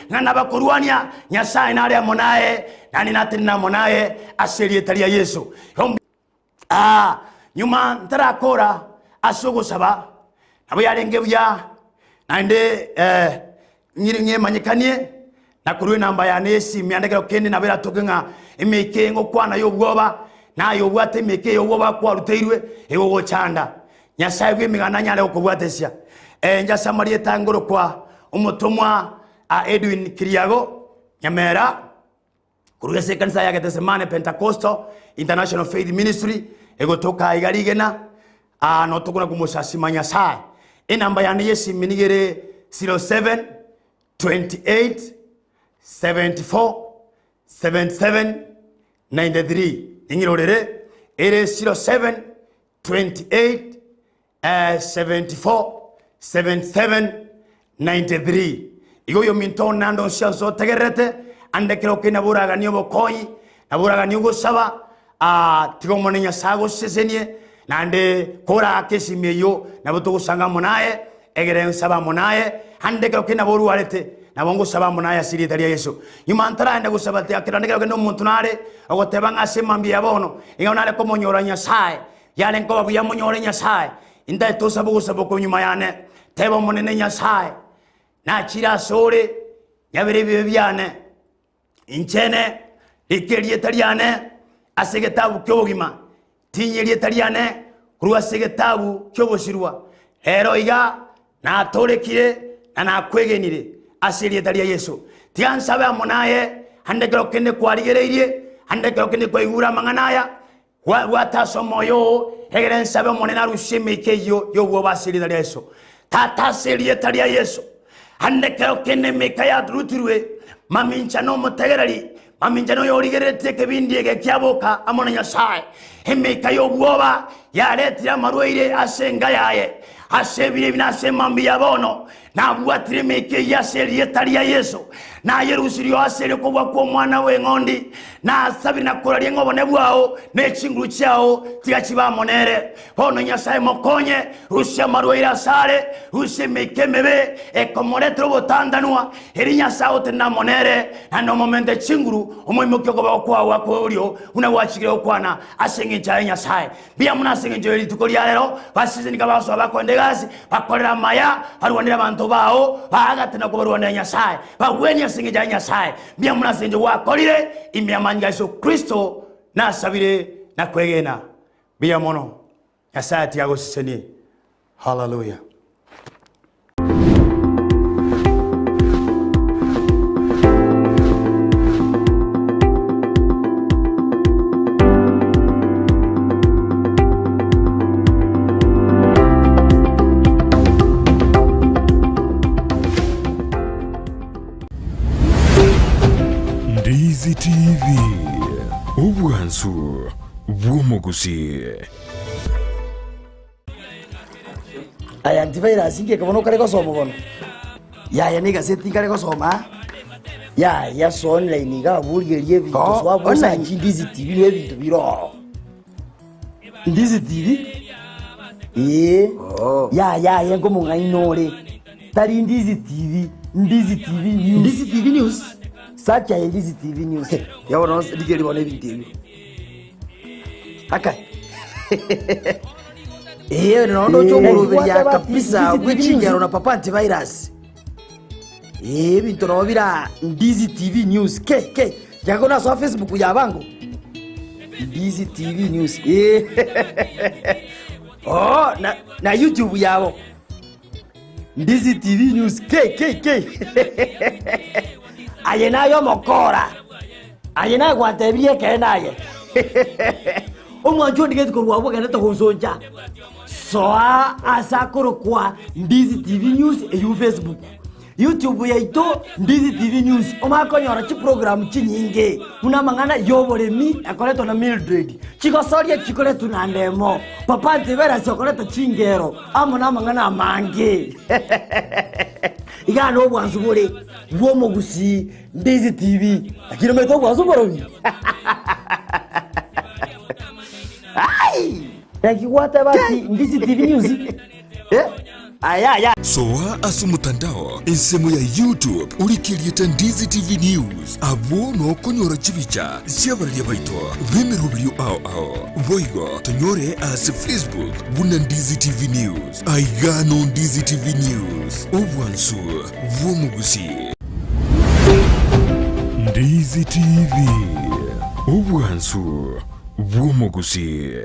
Ng'a nabakorwania, Nyasae nare amo naye, naende natenene amo naye ase erieta ria Yeso. Ah, nyuma ntarakora ase ogosaba, nabo yarenge buya naende eh, ng'ire ng'emanyekanie na korwa enamba yane y'esimi ande ekero kende nabo eratoke ng'a emeika eye ngokwana y'obwoba, naye obwate emeika eye y'obwoba kwaruteirwe egogochanda. Nyasae bw'emeganda anyare gokobwatesia. Eh, inche ase amarieta ngorokwa omotomwa ah, Edwin Kiriago Nyamera, Korwa ase ekanisa ya Gethsemane Pentecostal International Faith Ministry egotoka aiga rigena aa notokona komosasima Nyasae. Enamba yane y'esimi nigo ere 07 28 74 77 93 ning'irorere ere 07 28 74 77 93 Igo oyominto one ande onsi ase otegererete, ande ekero oke nabo oraganie obokonyi, nabo oraganie ogosaba, ah, tiga Omonene Nyasae agosesenie, naende koraake esimi eyio, nabo togosanga amo naye, egere nsabe amo naye, ande ekero kende nabo orwarete, nabo ngosaba amo naye ase erieta ria Yeso. Nyuma ntaragenda gosaba tiga kero ande ekero kende omonto nare ogoteba ng'a ase mambia ya bono, nigo nare komonyora Nyasae, Yare nkoba buya monyore Nyasae, intaete osabe ogosaba oko nyuma yane. Teba Omonene Nyasae, nachire asore, nyabere ebibe biane, inchene, rika erieta riane ase egetabu ki'obogima, tinyia erieta riane korwa ase egetabu ki'obosirwa. Rero iga natoorekire na nakwegenire ase erieta ria Yeso. Tiga nsabe amo naye, ande ekero kende kwarigereirie, ande ekero kende kwaigure amang'ana aya, Bwata ase omoyo oo, egere nsabe Omonene arusie emeika eyio y'obwoba ase erieta ria Yeso. Tata, ase erieta ria Yeso, ande ekero kende emeika yarutirwe mamincha nomotegereri, mamincha noyorigereretie ekebindi eke kiaboka amo na Nyasae, emeika y'obwoba yaretire amarwaire ase enka yaye, ase ebiro ebi na ase emambia ya bono, Nabwatire emeika eyio ase erieta ria Yeso, nayerusirie oo ase erio kobua kw'Omwana bw'Eng'ondi. Nasabire na koraria ng'a obonene bwao ne chinguru chiao tiga chibe amo nere. Bono Nyasae mokonye, rusia amarwaire asare, rusia emeika emebe ekomoretera obotantanwa, erio Nyasae otenene amo nere, naende omomente chinguru, omoimokie okoboko kwao gwa korio, buna gwachikire gokwana ase engencho yaye Nyasae. Mbuya mono ase engencho ye rituko ria rero, baseseni kabagosoa bakoenda egasi, bakorere amaya, barwanere abanto bao, baagate na kobarwanera Nyasae, bagwenie ase engencho ya Nyasae. Mbuya mono ase engencho gwakorire ime y'amanyinga a Yeso Kristo nasabire na kwegena. Mbuya mono. Nyasae atiga agosesenie. Hallelujah. Ndizi TV, obwansu bw'omogusii. Aya antivirus inki bono okare gosoma bono? Yaya na egaseti nkare gosoma aa. Yaya so online iga abwo origererie ebinto Oh, so abwo online. osachi Ndizi TV na ebinto bire ororo. Ndizi TV? Ee. Oh. Yaya aye nkomong'aini ore. Tari Ndizi TV, Ndizi TV News. Ndizi TV News? Search aye Ndizi TV News. Ya bono rigereria bono ebinto ebio. Akai. Ee, nono Eh, oche gwateba ati kabisa Ndizi TV bw'echingero News. na papa antivirus. Ee, ebinto nabo bira Ndizi TV News. Ke ke jago na so Facebook ya bango. Ndizi TV News. Eh. Oh, na na YouTube yabo. Ndizi TV News K K K aye naye omokora aye naye gwantebirie ekeene aye omwancho ondigeti korwa abwo ogendete gonsoncha soa ase akorokwa Ndizi TV News eywo Facebook YouTube yaito Ndizi TV News omanye konyora chiprogram chinyinge buna amang'ana yoboremi ekoretwa na Mildred chigosoria chikoretwa na Ndemo Papa Antivirus okoreta chingero amo namang'ana amange. Iga nobwansu bore bw'omogusii Ndizi TV. Lakini omanyete obwansu mborobi? Ai! Naki gwateba ati Ndizi TV News? Eh? Aya. Soa ase omotandao ensemo ya YouTube orike erieta Ndizi TV News, abwo nokonyora chibicha chi'abararia baito b'emeroberio ao ao. Boigo tonyore ase Facebook buna Ndizi TV News. Aiga no Ndizi TV News, obwansu bw'omogusii. Ndizi TV, obwansu bw'omogusii.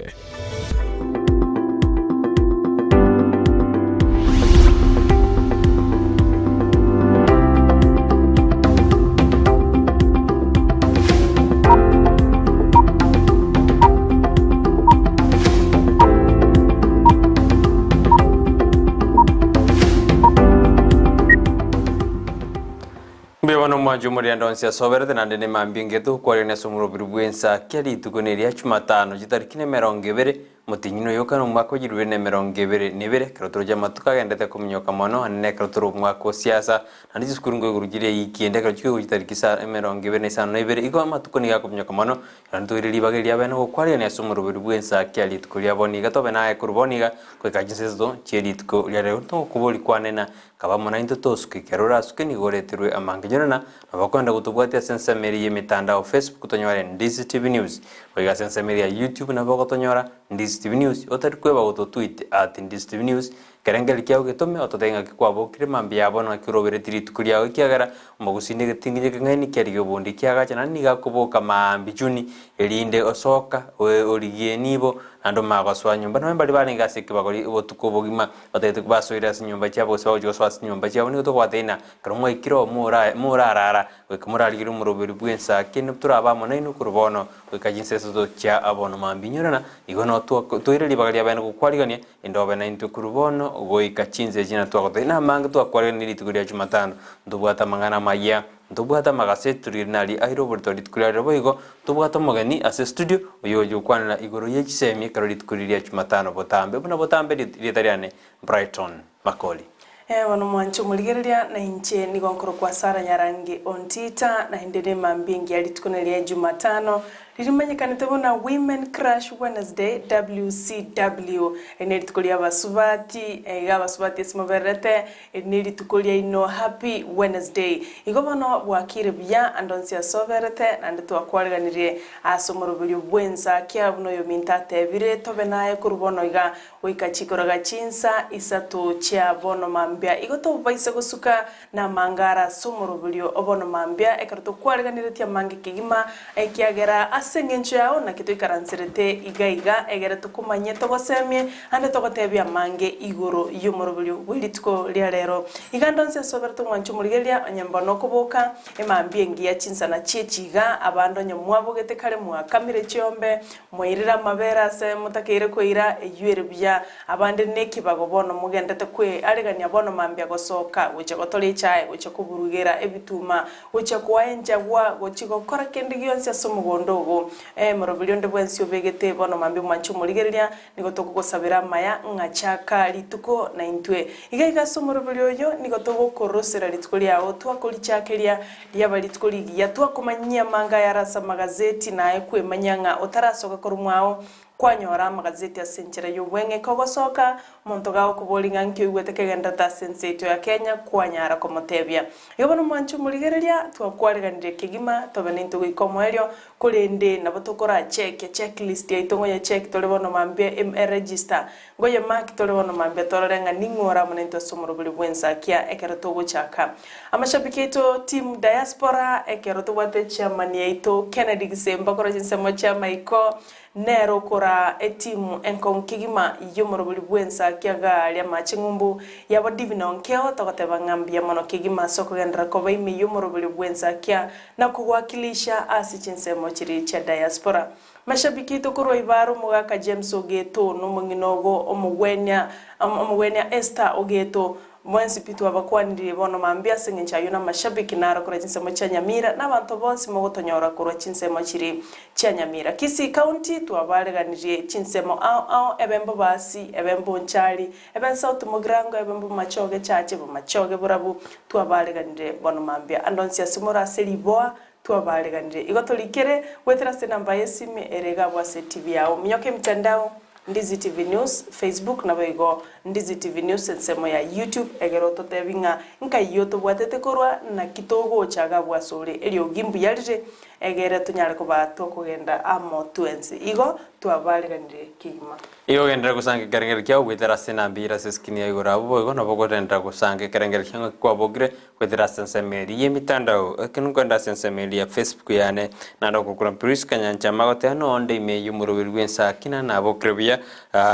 Mbuya bono omwancho omorianda onsi asoberete naende nemambia engeto okwarigania ase omorobiri bw'ensa kia rituko neria Jumatano chitariki nemerongo ebere motienyi oyoka na omwaka o chirubere na emerongo ebere na ebere ekero toroche amatuko agendete kominyoka mono naende nekero tore omwaka o siasa naende chisukuru nkoigoro chire eyiki ende ekero chikoigwa chitariki isa emerongo ebere na isano na ibere igo amatuko nigo akominyoka mono Naende toire ribaga eria bene gokwarigania ase omoroberi bw'ensa kia rituko ria bono iga tobe naye korwa bono iga goika chinsa isato chie rituko ria rero tokoboria kwane na kaba amo naintwe tosuke ekero orasuke nigo oreterwe amangenyo na nabo okoenda gotobwatia ase ensemo eria y'emetandao Facebook tonyore Ndizi TV News goika ase ensemo eria ya YouTube nabo ogotonyora Ndizi TV News otari kweba gototweet at Ndizi TV News Ekerengererio kiao getome ototebie ng'aki kwabokire mambia ya bono ng'aki orobereti rituko riao ekiagera omogusii negetinginye ekeng'aini kiarigia obondi ekiagacha naende nigo akoboka maambia chuni erinde osoka origie nibo naende omanye gosoa nyomba. Nonye mbaria barenge ase ekebagori obotuko obogima batagete basoire ase chinyomba chiabo gose bagochia gosoa ase chinyomba chiabo nigo tokobatebia ng'a ekero mwaikire oo mora morarara goika morarigerie omoroberi bw'ensa kende torabe amo nainwe korwa bono goika chinsa isato chia bono mambia. Inyora ng'a igo noo toire ribaga ria bene gokwarigania Indobe naintwe korwa bono goika chinsa echi natwagotebia, namange twakwarire rituko ria Jumatano, ntobwate amang'ana amayia, ntobwate amagaseti torigere naria aire oborito rituko ria rero boigo, ntobwate omogeni ase estudio oyogocha gokwanera igoro ye chisemi ekero rituko riria ria Jumatano botambe buna botambe rieta riane Brighton Makori. Ee bono mwanche omorigereria, na inche nigo nkorokwa Sara Nyarangi Ontita, naende nemambia engiya rituko neria Jumatano, ririmanyekanete buna Women Crush Wednesday, WCW. Eri nerituko ria abasubati, iga abasubati ase mobererete, eri nerituko riaino Happy Wednesday. Igo bono bwakire buya ande onsi ase oberete, naende twakwariganirie ase omoroberio bw'ensakia buna oyominto atebire, tobe naye korwa bono iga Goika chikoroga chinsa isato chia bono mambia, igo tobaise gosuka namangara ase omoroberio o bono mambia, ekero tokwariganeretie amange kegima, ekiagera ase engencho yao naki toikaranserete iga iga, egere tokomanye togosemie, naende togotebie amange igoro y'omoroberio bwe rituko ria rero. Iga ande onsi ase obere tong'wanche omorigereria, onye mbono okoboka, emambia engiya chinsana chi'echi iga, abande onye mwabogete kare mwakamire chiombe, Moirire amabere ase motakeire koira, eyio ere buya. Abande nekibago bono mogendete kwearegania bono mambia gosoka, gochia gotora echae, gochia koburugera ebituma, gochia koa enchagwa, gochia gokora kende gionsi ase omogondo ogo. Ee, moroberi onde bwensi obegete bono mambia omwanche omorigereria, nigo tokogosabera amaya ng'a chaka rituko naintwe. Iga iga ase omoroberi oyo nigo togokorosera rituko riao twakorichakeria Riaba rituko rigiya twakomanyia amanga ayare ase amagazeti, naye kwemanyia ng'a otarasoka korwa mwao, kwanyora amagazeti ase enchera y'obweng'e. Kogosoka, omonto gagokoboria ng'a nki oigwete kegenderete ase ense yaito ya Kenya, kwanyara komotebia. Igo bono mwanche omorigereria, twakwariganirie kegima, tobe naintwe goika omoerio, korende nabo tokorachekie checklist yaito ngoye check tore bono mambia em eregister, ngoye mark tore bono mambia torore ng'a ning'o ore amo naintwe ase omorobori bw'ensakia ekero togochaka. Amashabiki aito team diaspora ekero tobwate chairman yaito Kennedy Gisemba korwa chinsemo chia Maiko nere okoraa etimu enkong'u kegima y'omorobori bw'ensakia garia amache ng'umbu yabo Divine Onkeo togoteba ng'a mbuya mono kegima ase okogenderera koba ime y'omorobori bw'ensakia na kogoakilisha ase chinsemo chiria chia diaspora. Mashabiki aito korwa Ibara omogaka James Ogeto nomong'ina ogo omogwenia omogwenia Esther Ogeto Mwensi pi twabakwanirie bono mambia ase engencho ayio namashabiki naro korwa chinsemo chia Nyamira na abanto bonsi mogotonyora korwa chinsemo chiri chia Nyamira. Kisii County twabareganirie chinsemo ao ao ebe Mbobasi, ebe Mbonchari, ebe Nsauti Mugirango, ebe Mbomachoge Chache, Bomachoge Borabu twabareganire bono mambia. Ande onsi ase more ase riboa twabareganire. Igo torikere goetera ase enamba y'esimi ere iga abwo ase TV yao. Minyoka emitandao, Ndizi TV News, Facebook naboigo. Ndizi TV News ensemo ya YouTube egere ototebi ng'a nkaiyo tobwatete korwa naki togocha iga abwo asore eriogi mbuya rire egere tonyare koba tokogenda amo twensi. Igo twabareganire kegima. Igo genderera gosanga ekerengerio kiao goetera ase enamba eyio ere ase eskrini ya igoro abwo boigo nabo okogenderera gosanga ekerengerio kiao ng'aki kwabokire goetera ase ensemo eria y'emitandao ekero nkoenda ase ensemo eria ya Facebook yane naende ogokora Prisca Nyanchama agoteba nonde ime y'omoroberi bw'ensaki na nabokire buya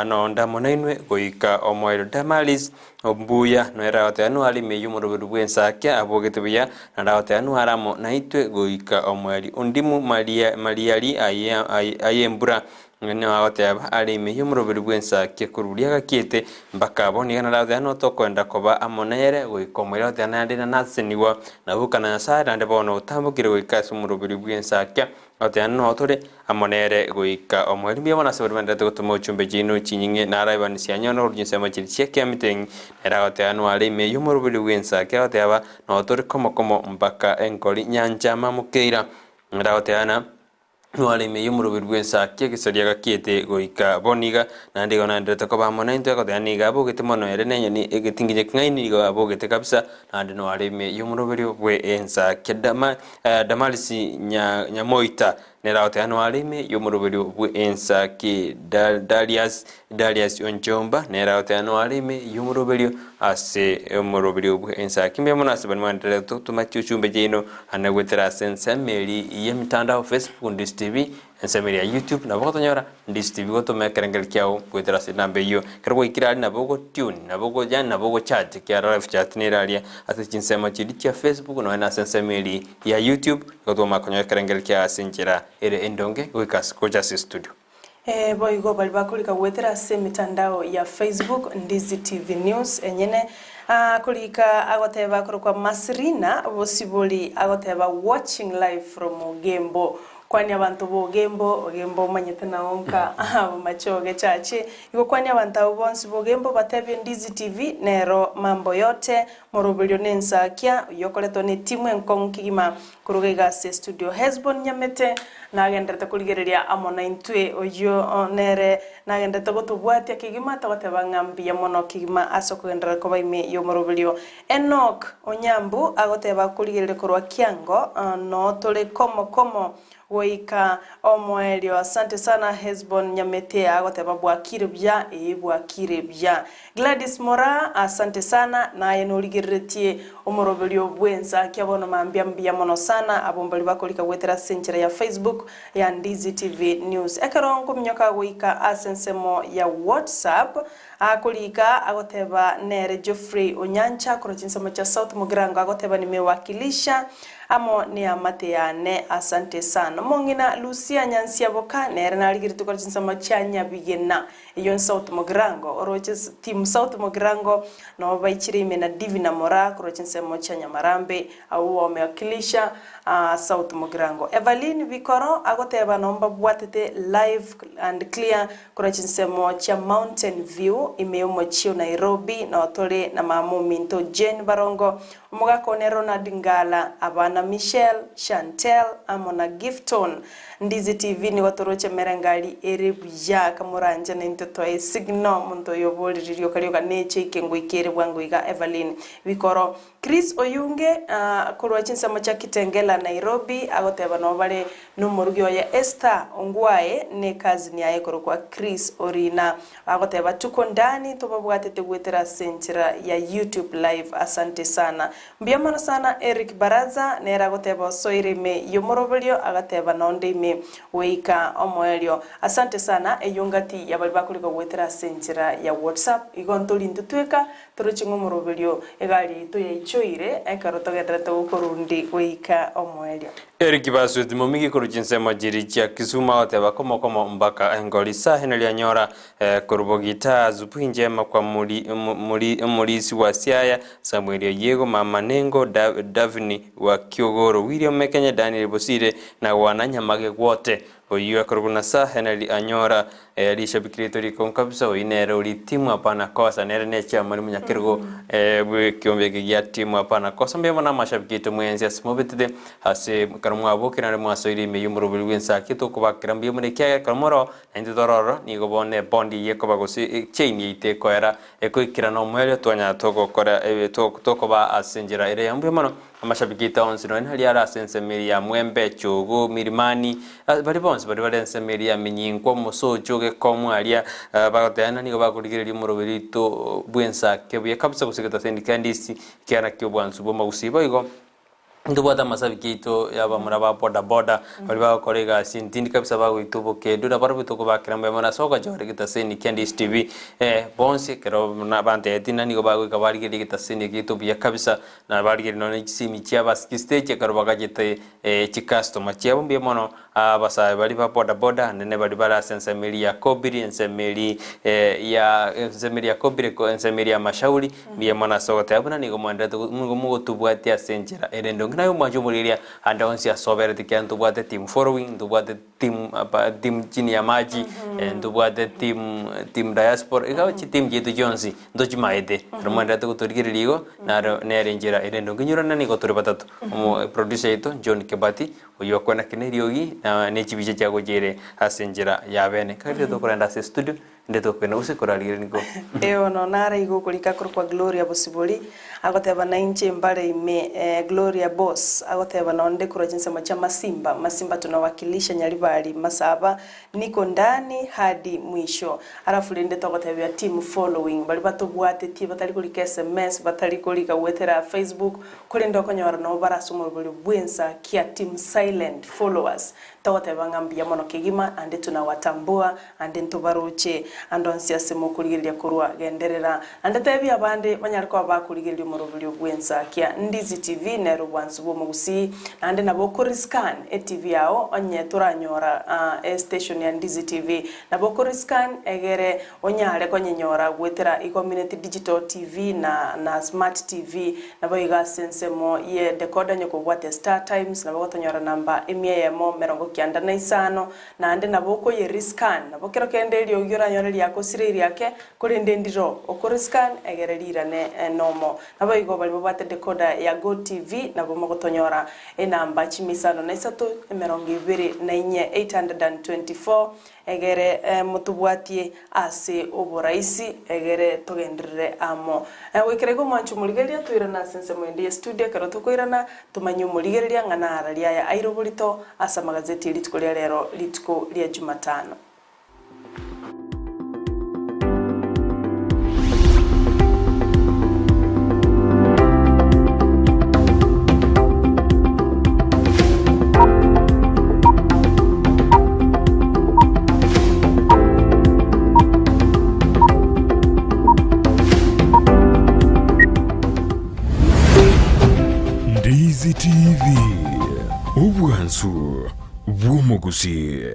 nonde amo nainwe goika omoerio Damaris Mbuya noere agoteba noare ime y'omoroberi bw'ensaki abogete buya naende agoteba noare amo naitwe goika omoerio Ondimu Maria Mariari aye aye embura Ng'a nigo agoteba are ime y'omoroberi bw'ensakia korwa riria agakiete mpaka bono iga naragoteba notokoenda koba amo nere goika omoerio agoteba naende nasesenigwa na boka na Nyasae naende bono otambokire goika ase omoroberi bw'ensakia agoteba noo tore amo nere goika omoerio. Mbuya mono ase baria baendererete gotoma ochumbe chiaino chinying'e naro ebanisi yanyore korwa chinsemo chiria chia kiamiteng'i nere agoteba noare ime y'omoroberi bw'ensakia agoteba noo tore komo komo mpaka enkori nyancha mamokeira nere agoteba na Noare ime y'omoroberi bw'ensaki egesaria gakiete goika bono iga, naende igo naenderete koba amo naintwe, agoteba nigo abogete mono ere nenyoni egetinginye keng'aini nigo abogete kabisa, naende noare ime y'omoroberi bw'ensaki. Dama, Damarisi nya, Nyamoita nere agoteba noare ime y'omoroberi bw'ensaki. Da, Darius, Darius Onchomba nere agoteba noare ime y'omoroberio ase omoroberio bw'ensaki. Mbuya mono ase baria mwaendererete gotoma chiuchumbe chiaino Ande goetera ase ensemo eria y'emitandao Facebook, Ndizi TV, ensemo eria ya YouTube nabo ogotonyora Ndizi TV gotoma ekerengerio kiao goetera ase enamba eyio. Ekero gwaikire aria nabo ogo tune, nabo ogo yaani nabo ogo chat ekiagera live chat nere aria ase chinsemo chiria chia Facebook nonya na ase ensemo eria ya YouTube nigo twamanya konyora ekerengerio kiao ase enchera ere endonge goika ase gocha ase estudio. Ee, boigo baria bakorika goetera ase emetandao ya Facebook, Ndizi TV News enyene, akorika agoteba akorokwa Masrina Bosibori agoteba watching live from Ogembo. Kwania abanto ba Ogembo, Ogembo omanyete nao nka Bomachoge chache. Igo kwania abanto abwo bonsi ba Ogembo batebie Ndizi TV nero mambo yote, moroberio ne ensakia, oyio okoretwa ne etimu enkong'u kegima Koruga iga ase estudio Hesbon Nyamete nagenderete korigereria amo naintwe, oyio nere nagenderete gotobwatia kegima togoteba ng'a mbuya mono kegima ase okogenderera koba ime y'omoroberio. Enock Onyambu agoteba akorigereria korwa kiango noo tore komo komo goika omoerio. Asante sana Hesbon Nyamete agoteba bwakire buya ee bwakire buya. Gladys Moraa, Asante sana, naye norigereretie omoroberio bw'ensakia bono mambia mbuya mono sana abwo mbari bakorika goetera ase enchera ya Facebook ya Ndizi TV News. Ekero nkominyoka goika ase ensemo ya WhatsApp, akorika agoteba nere Geoffrey Onyancha korwa chinsemo chia South Mugirango agoteba nimewakilisha amo neamate yane asante sana. Omong'ina Lucia Nyansiaboka nere narigeretie korwa chinsemo chia Nyabigena. Eyio n'South Mugirango, oroche Team South Mugirango nabo baichire ime na Divina Moraa korwa chinsemo chia Nyamarambe, abwo bamewakilisha South Mugirango. Evaline Bikoro agoteba nabo mbabwatete live and clear korwa chinsemo chia Mountain View ime y'omochie o Nairobi, nao tore na mama ominto Jane Barongo, omogaka one Ronald Ngala, abana Michelle, Chantelle amo na Gifton. Ndizi TV nigo toroche emerengari ere buya kamoranche naintwe toe signal omonto oyo oborire rioka rioka neche ike ngoika ere bwango iga Evelyn Bikoro Chris Oyunge korwa chinsemo chia Kitengela Nairobi agoteba nabo bare nomorugi oye Esther Ongwae ne cousin yaye ekorokwa Chris Orina bagoteba tuko ndani tobabwatete goetera ase enchera ya YouTube live asante sana Mbuya mono sana Eric Baraza nere agoteba osoire ime yomoroberio agateba nonde ime goika omoerio. Asante sana eyio ngati ya baria bakorika goetera ase enchera ya WhatsApp igo ntori intwe tweka toroche ng'a omoroberio egari yaito yaichoire ekero togenderete gokorundi goika omoerio. Eric Basweti momigi korwa chinsemo chiria chia Kisumu agoteba komo komo mpaka engori Sahi narianyora Korwa Bogita, Asubuhi njema kwa Omorisia wa Siaya, Samueli Oyiego, Mama Nengo, Daphne wa Kiogoro, William Mekenye, Daniel Bosire, na Gwana Nyamage gwote. Oyio akorokwa na Sir Henry Anyora, rishabiki riaito rikong'u kabisa, oyio nere ori Timu Hapana Kosa, nere ne chairman omonyakerogo bw'ekiombe eke gia Timu Hapana Kosa. Mbuya mono amashabiki aito mwensi ase mobetete ase ekero mwabokire naende mwasoire ime y'omoroberi bw'ensaki tokobakera mbuya mono ekiagera ekero more oo naintwe tore ororo nigo bono ebondi eyio ekoba gose echain yaito ekoera ekoikerana omoerio twanyara togokora tokoba ase enchera ere mbuya mono. Amashabiki aito onsi nonya naria are ase ensemo eria ya Mwembe, Chogo, Milimani, baria bonsi baria bare ensemo eria ya Minyinkwa, Omosocho, Gekomwa aria, bagotebana nigo bakorigereria omoroberi oito bw'ensake buya kabisa gose getasendi kende isi, ekiagera nakio obwansu bw'omogusii. Boigo ntobwate amasabiki aito ya abamura ba boda boda, baria bagokora egasi entindi kabisa bagoita obokendu, nabarabwo tokobakera mbuya mono ase ogochora egetaseni kia Ndizi TV, bonsi ekero buna bantebetie ng'a nigo bagoika barigereria egetaseni eke giaito buya kabisa. Na barigereria nonya ne chisemi chi'abasikiste ekero bagachete chikastoma chiabo mbuya mono, abasae baria ba boda boda naende baria bare ase ensemo eria ya Kobiri, ensemo eria ya ensemo eria ya Kobiri, ensemo eria ya Mashauri, mbuya mono ase ogoteba buna nigo moenderete nigo mogotobwatia ase enchera ere endonge. Naye omwanche omorigereria ande onsi ase oberete ekiagera ntobwate team following, ntobwate team apa team chini ya maji, ntobwate team team diaspora, iga chiteam chiaito chionsi ntochimaete. Ekero mwenderete gotorigereria igo, naro nere enchera ere endonge. Inyora ng'a nigo tore batato, omo producer oito John Kebati, oyio okwana ki na eriogi, na ne chibicha chiagocha ere ase enchera ya bene. Ekero riria tokorenda ase estudio, inde tokogenda gose korarigereria nigo. Ee bono nare igo okorika korokwa Gloria Bosibori, agoteba nainche mbare ime Gloria Boss agoteba nonde korwa chinsemo chia Masimba, Masimba tunawakilisha Nyaribari Masaba niko ndani hadi mwisho. Alafu rende togotebia team following baria batobwatetie batari korika sms batari korika goetera Facebook korende okonyora nabo bare ase omorobori bwensa kia team silent followers togoteba ng'a mbuya mono kegima ande tunawatambua Ande ntobaroche ande onsi ase mokorigereria korwa genderera. Ande tebia abande banyare koba bakorigereria omoroberio bw'ensakia. Ndizi TV nere obwansu bw'omogusii. Naende nabo okoriscan etv yao onye toranyora estation ya Ndizi TV. Nabo okoriscan egere onyare konyenyora goetera Igomineti Digital TV na na Smart TV. Naboigo ase ensemo ye decoder onye kobwate Star Times nabo ogotonyora namba emia eyemo merongo kianda na isano Naende nabo okoyeriscan, nabo kero kende eriogi oranyore riakosire iriake, korende ndiro okoriscan egere rirane nomo. Naboigo baria babwate decoder ya GoTv nabo mogotonyora enamba chimisano na isato 24 824 egere motobwatie ase oboraisi egere togenderere amo. Goikera igo omwancho omorigereria toirane ase ensemo ende ye studio ekero tokoirana Tomanye omorigereria ng'a nara riaya aire oborito ase amagazeti e rituko ria rero, rituko ria Jumatano. Ndizi TV, obwansu bw'omogusii.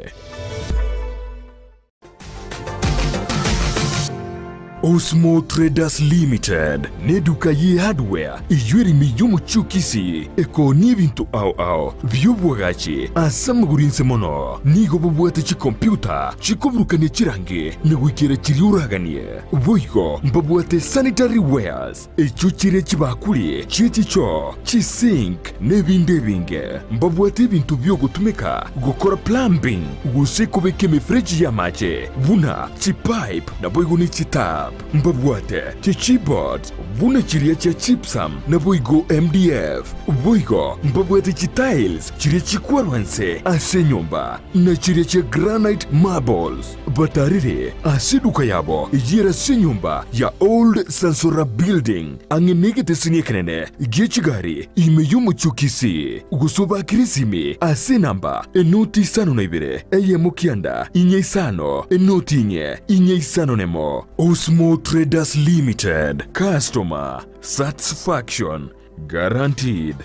Osmo Traders Limited n'eduka ye hardware eyio ere ime y'omochie o Kisii ekoonia ebinto ao ao bi'obwagachi ase amagoro inse mono. Nigo bobwate chikompyuta chikoburukania chirangi na goikera chiria oraganie. Boigo mbabwate sanitary wares, Echio chire chibakuri chie chichoo, chisink, na ebinde ebinge. Mbabwate ebinto bi'ogotumeka gokora plumbing gose kobeka emefereji y'amache buna chipipe naboigo ne chitap. Mbabwate chichipboards buna chiria chia gypsum naboigo MDF. Boigo mbabwate chitiles chiria chikwarwa inse ase enyomba na chiria chia granite marbles. Batarire ase eduka yabo eyio ere ase enyomba ya Old Sansora Building, ang'e negeteseni ekenene gie chigari ime y'omochie o Kisii, gose obakire esimi ase enamba enoti isano na ibere, eyemo kianda, inye isano, enoti inye, inye isano nemo. Osmo Traders Limited, Customer Satisfaction Guaranteed.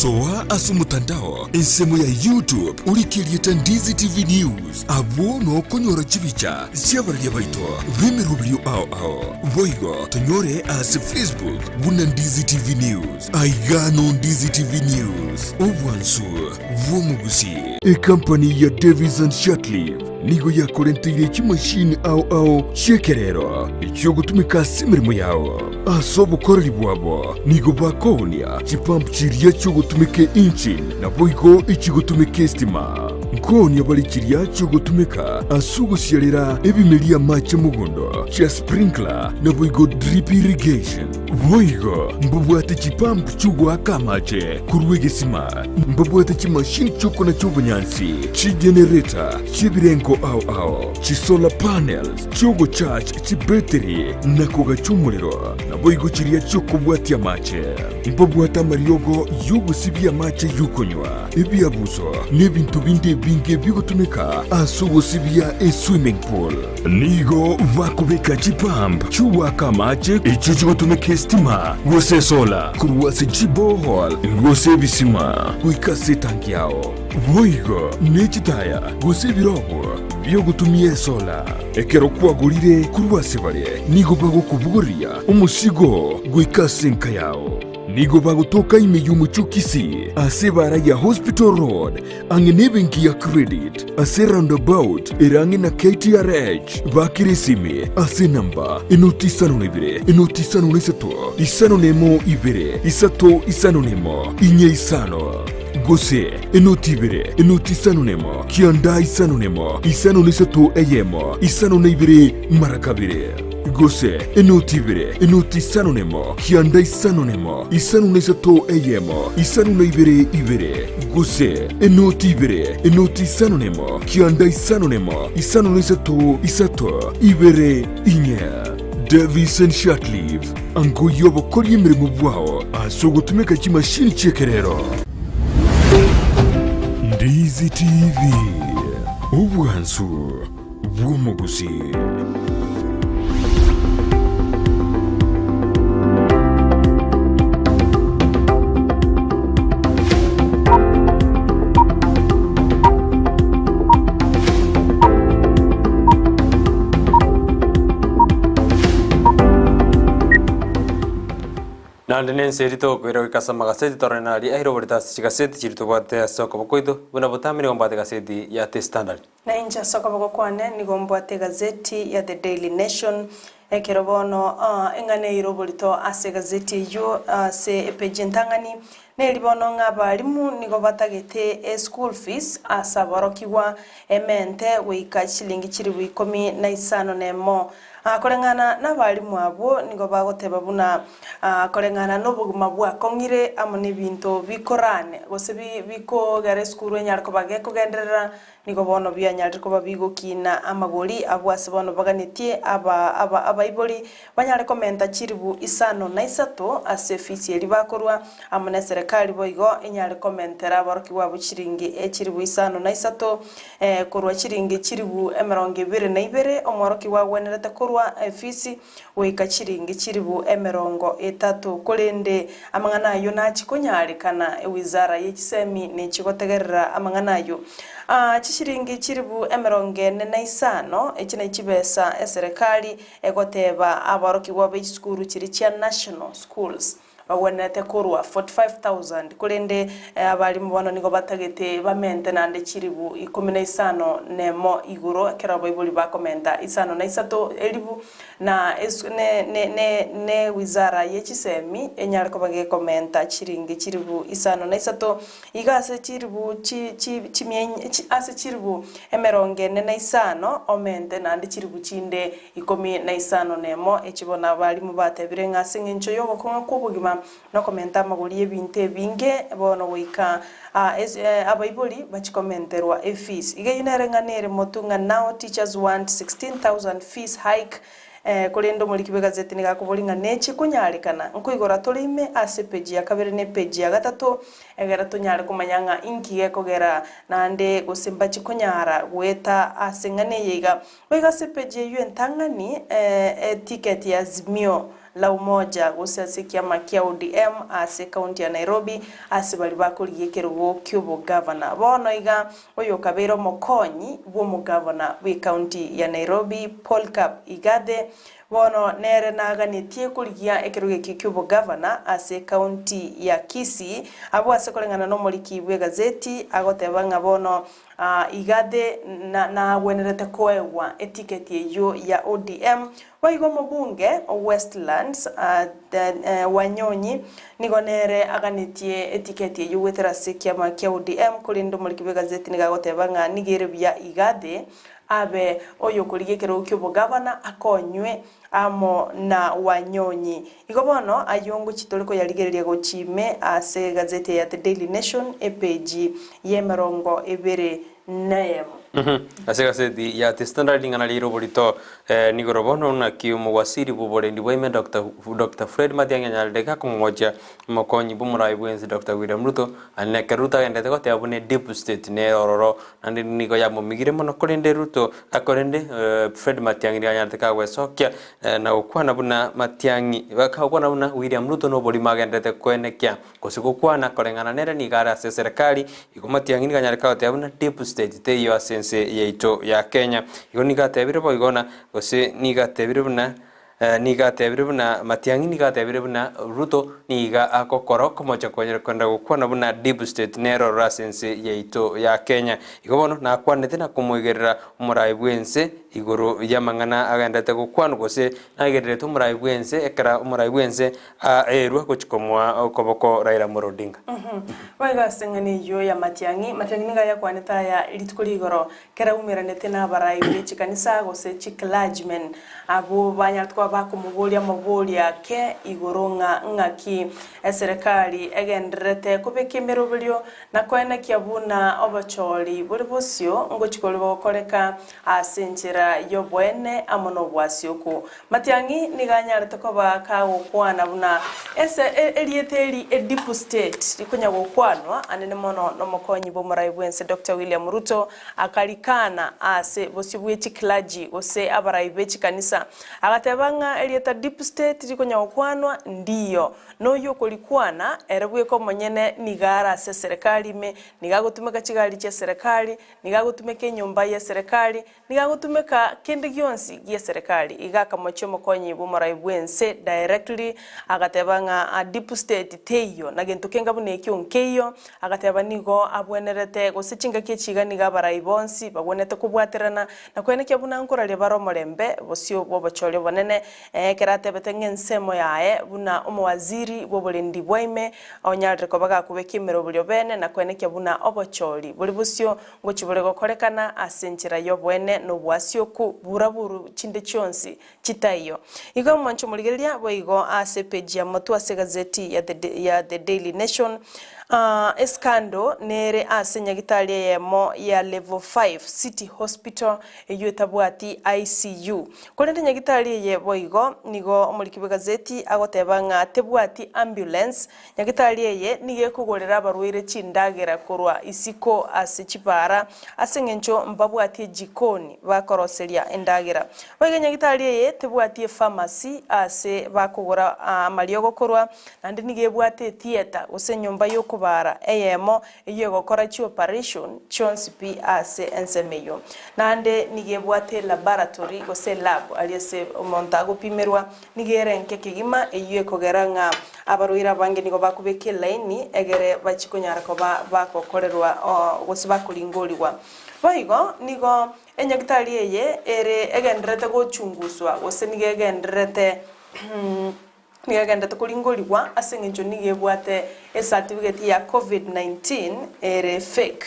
Soa ase omotandao ensemo ya YouTube orike erieta Ndizi TV News, abwo nokonyora chibicha chi'abareria baito b'emeroberio ao ao. Boigo tonyore ase Facebook buna Ndizi TV News. Aiga no Ndizi TV News, obwansu bw'omogusi. Ekampani ya Davis and Shirtliff nigo yakorenteire chimashini ao ao chi'ekerero echiogotumeka ase emeremo yao. Ase obokoreri bwabo nigo bakoonia chipump chiria chiogotumeka engine naboigo echigotumeka estima. Nkoonia bare chiria chiogotumeka ase ogosiarera ebimeria amache mogondo chia sprinkler naboigo drip irrigation. Boigo mbabwate chipump chi'ogoaka amache korwa egesima, mbabwate chimashini chi'okonacha obonyansi, chigenerator chi'ebirengo ao ao, chisolar panels chi'ogocharge chibetiri na kogacha omorero, naboigo chiria chi'okobwatia amache. Mbabwate amariogo y'ogosibia amache y'okonywa, ebiabuso, na ebinto binde ebinge bigotumeka ase ogosibia eswimming pool. Nigo bakobeka chipump chi'ogoaka amache echio chigotumeka esitima gose esola korwa ase chiborehole gose ebisima goika ase etanki yao. Boigo ne chitaya gose ebirobo bi'ogotumia esola. Ekero kwagorire korwa ase bare, nigo bagokobogoria omosigo goika ase enka yao. Nigo bagotoka ime y'omochie o Kisii ase ebaara ya Hospital Road ang'e nebenki ya Credit ase roundabout ere ang'e na KTRH. Bakire esimi ase enamba enoti isano na ibere enoti isano na isato isano na emo ibere isato isano na emo inye isano gose enoti ibere enoti isano na emo kianda isano na emo isano na isato eyemo isano na ibere mara kabere gose enoti ibere enoti isano na emo kianda isano na emo isano na isato eyemo isano na ibere ibere gose enoti ibere enoti isano na emo kianda isano na emo isano na isato isato ibere inye. Davison Shirtliff, angoyia obokoria emeremo bwao ase ogotumeka chimashini chi'ekerero. Ndizi TV, obwansu bw'omogusii. Naende nense eria togokoira goika ase amagaseti torore naria aire oborito ase chigaseti chiria tobwate ase okoboko kwaito, buna botambe nigo mbwate egaseti ya The Standard. Na inche ase okoboko kwane nigo mbwate egazeti ya The Daily Nation. Ekero bono eng'ana eire oborito ase egazeti eyio ase epeji entang'ani, neri bono ng'a abalimu nigo batagete eschool fees ase aborokigwa emente goika chilingi chilifu ikomi na isano na emo. Koreng'ana nabalimu abwo nigo bagoteba buna koreng'ana nobogima bwakong'ire amo nebinto bikorane gose bikogera esukuru enyare koba gekogenderera Nigo bono bianyarire koba bigokina amagori abwo ase bono baganetie aba aba abaibori banyare komenta chilifu isano na isato ase efisi eria bakorua, amo neserekari boigo enyare komentera aborokigwa abwo chiringi echilifu isano na isato, korwa chiringi chilifu emerongo ebere na ibere omworokigwa agwenerete korwa efisi goika chiringi chilifu emerongo etato. Korende amang'ana ayio nachie konyarekana, ewizara ye chisemi nechie gotegerera amang'ana ayio. Aa, chishiringi chilifu emerongo ene na isano, echi ne chibesa eserekari egoteba aborokigwa be chisukuru chiria chia national schools bagwenerete korwa 45,000, korende abalimu bono nigo batagete bamente naende chilifu ikomi na isano nemo igoro, ekero abaibori bakomenta isano na isato elifu, na ne ne ne ne wizara ye chisemi enyare koba gekomenta chiringi chilifu isano na isato, iga ase chilifu chi chi chimia ase chilifu emerongo ene na isano omente naende chilifu chinde Ikomi na isano nemo, echi bono abalimu batebire ng'a ase engencho y'ogokong'a kw'obogima na okomenta amagori y'ebinto ebinge, bono goika abaibori bachikomenterwa efees. Iga eyio nere ng'a nere motu ng'a now teachers want 16,000 fees hike korende omoriki bw'egazeti nigo akoboria ng'a nechi konyarekana nkoigora tore ime ase epeji ya kabere na epeji ya gatato Egere tonyare komanya ng'a inki gekogera naende gose mbachi konyara goeta ase eng'ana eye iga. Goika ase epeji eyio entang'ani, eticket ya Azimio. La Umoja gose ase ekiama kia ODM ase ekaunti ya Nairobi ase baria bakorigia ekerogo ki'obogavana. Bono iga oyokabeire omokonyi bw'omogavana bw'ekaunti ya Nairobi Polycarp Igathe bono nere naganetie korigia ekerogo ekio ki'obogavana ase ekaunti ya Kisii abwo ase koreng'ana nomoriki bw'egazeti agoteba ng'a bono Igathe nagwenerete koegwa etiketi eyio ya ODM. Boigo omobunge o Westlands Wanyonyi nigo nere aganetie etiketi eyio goetera ase ekiama kia ODM korende omoriki bw'egazeti nigo agoteba ng'a nigo ere buya Igathe abe oyokorigia ekerogo ki'obogavana akonywe amo na Wanyonyi. Igo bono ayio ngochia tore koyarigereria gochia ime ase egazeti eye ya The Daily Nation epeji y'emerongo ebere neyemo. Ase egazeti ya The Standard ring'ana riaire oborito nigoro bono naki omowasiri bw'oborendi bwa ime Doctor Fred Matiang'i anyarire gakomomochia omokonyi bw'omorai bw'ense Doctor William Ruto Aye nekero Ruto agenderete goteba buna edeep state nere ororo, naende nigo yamomigire mono korende Ruto korende Fred Matiang'i nigo anyarete kagwesokia na gokwana buna Matiang'i kagokwana buna William Ruto noborimo agenderete koenekia gose gokwana koreng'ana nere nigo are ase eserekari igo Matiang'i nigo anyarete kagoteba buna deep state teiyo ase ense yaito ya Kenya. Igo nigo atebire boigo na gose nigo atebire buna Nigo atebire buna Matiang'i nigo atebire buna Ruto nigo agokora okomocha kwanyare kwenda gokwana buna deep state nere ororo ase ense yaito ya Kenya. Igo bono nakwanete na komoigerera omorai bwense igoro yamang'ana agenderete gokwanwa gose naigererete omorai bwense ekero omorai bwense aerwa gochia komoa okoboko Raila Amolo Odinga. Boigo ase eng'ana eyio ya Matiang'i, Matiang'i nigo ayakwanete aya rituko rigoro Keraumeranete nabarai be chikanisa gose chiclergymen, abwo banyarete koba bakomoboria amaborio ake igoro ng'a ng'aki eserekari egendererete kobeka emeroberio na koenekia buna obochori bore bosio ngochia kori bogokoreka ase enchera y'oboene amo nobwasioku. Matiang'i nigo anyarete koba kagokwana buna ase erieta eri edeep state rikonya gokwanwa anene mono nomokonyi bw'omorai bw'ense Doctor William Ruto akarikana ase bosio bwe chiclergy gose abarai be chikanisa agateba ng'a erieta deep state rikonya gokwanwa ndiyo noyio okorikwana ere bweka omonyene nigo are ase eserekari ime nigo agotumeka chigari chi'eserekari nigo agotumeka enyomba y'eserekari Nigo agotumeka kende gionsi gi'eserekari. Iga akamochia omokonyi bw'omorai bw'ense directly, agateba ng'a deep state teiyo, na gento kenga buna ekio nkeiyo, agateba nigo abwenerete gose chingaki echi iga nigo abarai bonsi bagwenerete kobwaterana na koenekia buna nkoraria bare omorembe bosio bw'obochori obonene ekero atebete ng'a ensemo yaye buna omowaziri bw'oborendi bwa ime onyarire koba gakobeka emeroberio bene na koenekia buna obochori bore bosio Ngochia bore gokorekana ase enchera y'oboene na obwasioku buraburu chinde chionsi chitaiyo. Igo omonche omorigereria boigo ase epeji ya motwe ase egazeti ya the ya The Daily Nation, Escandal nere ase nyagitari eyemo ya Level 5 City Hospital eyio etabwati ICU. Korende nyagitari eye boigo nigo omoriki bw'egazeti agoteba ng'a tebwati ambulance Nyagetari eye nigo ekogorera abarwaire chindagera korwa isiko ase chipaara, ase engencho mbabwati ejikoni bakoroseria endagera. Boigo nyagitari eye tebwati epharmacy ase bakogora amariogo korwa, naende nigo ebwate ethieta gose enyomba y'okobaara eyemo eyio egokora chioperation chionsi pi ase ensemo eyio. Naende nigo ebwate elaboratory gose elab aria ase omonto agopimerwa Nigo ere enke kegima eyio ekogera ng'a abarwaire abange nigo bakobeka elaini egere bachie konyara koba bagokorerwa gose bakoringorigwa. Boigo nigo enyagitari eye ere egendererete gochunguswa gose nigo egendererete nigo egendererete koringorigwa ase eng'encho nigo ebwate ecertificate ya covid 19 ere fake.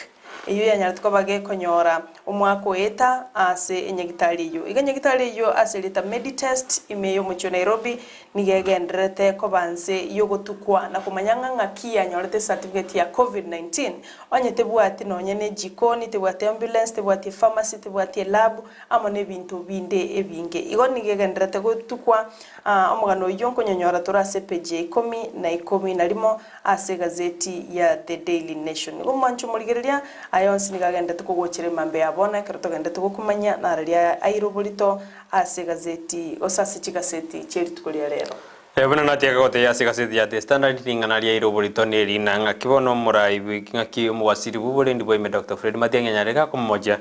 Eyio yanyarete koba gekonyora omwaka oeta ase enyagitari eyio. Iga enyagitari eyio ase erieta Meditest ime y'omochie o Nairobi nigo egendererete koba nse y'ogotukwa na komanya ng'a ng'aki yanyorete ecertificate ya Covid-19 onye tebwati nonye ne ejikoni, tebwati ambulance, tebwati epharmacy, tebwati elab amo nebinto binde ebinge. Igo nigo egendererete gotukwa omogano oyio nkonyonyora tore ase epeji ya ikomi na ikomi na rimo Ase egazeti ya The Daily Nation. Nigo omwanche omorigereria, aya onsi nigo agenderete kogochera emambia ya bono ekero togenderete gokomanya nararia aire oborito ase egazeti gose ase chigaseti chie rituko ria rero. Buna natiaka gotebia ase egaseti ya The Standard, ring'ana riaire oborito neri na ng'aki bono omorai bwe ng'aki omowasiri bw'oborendi bwa ime Doctor Fred Matiang'i anyare gakomomochia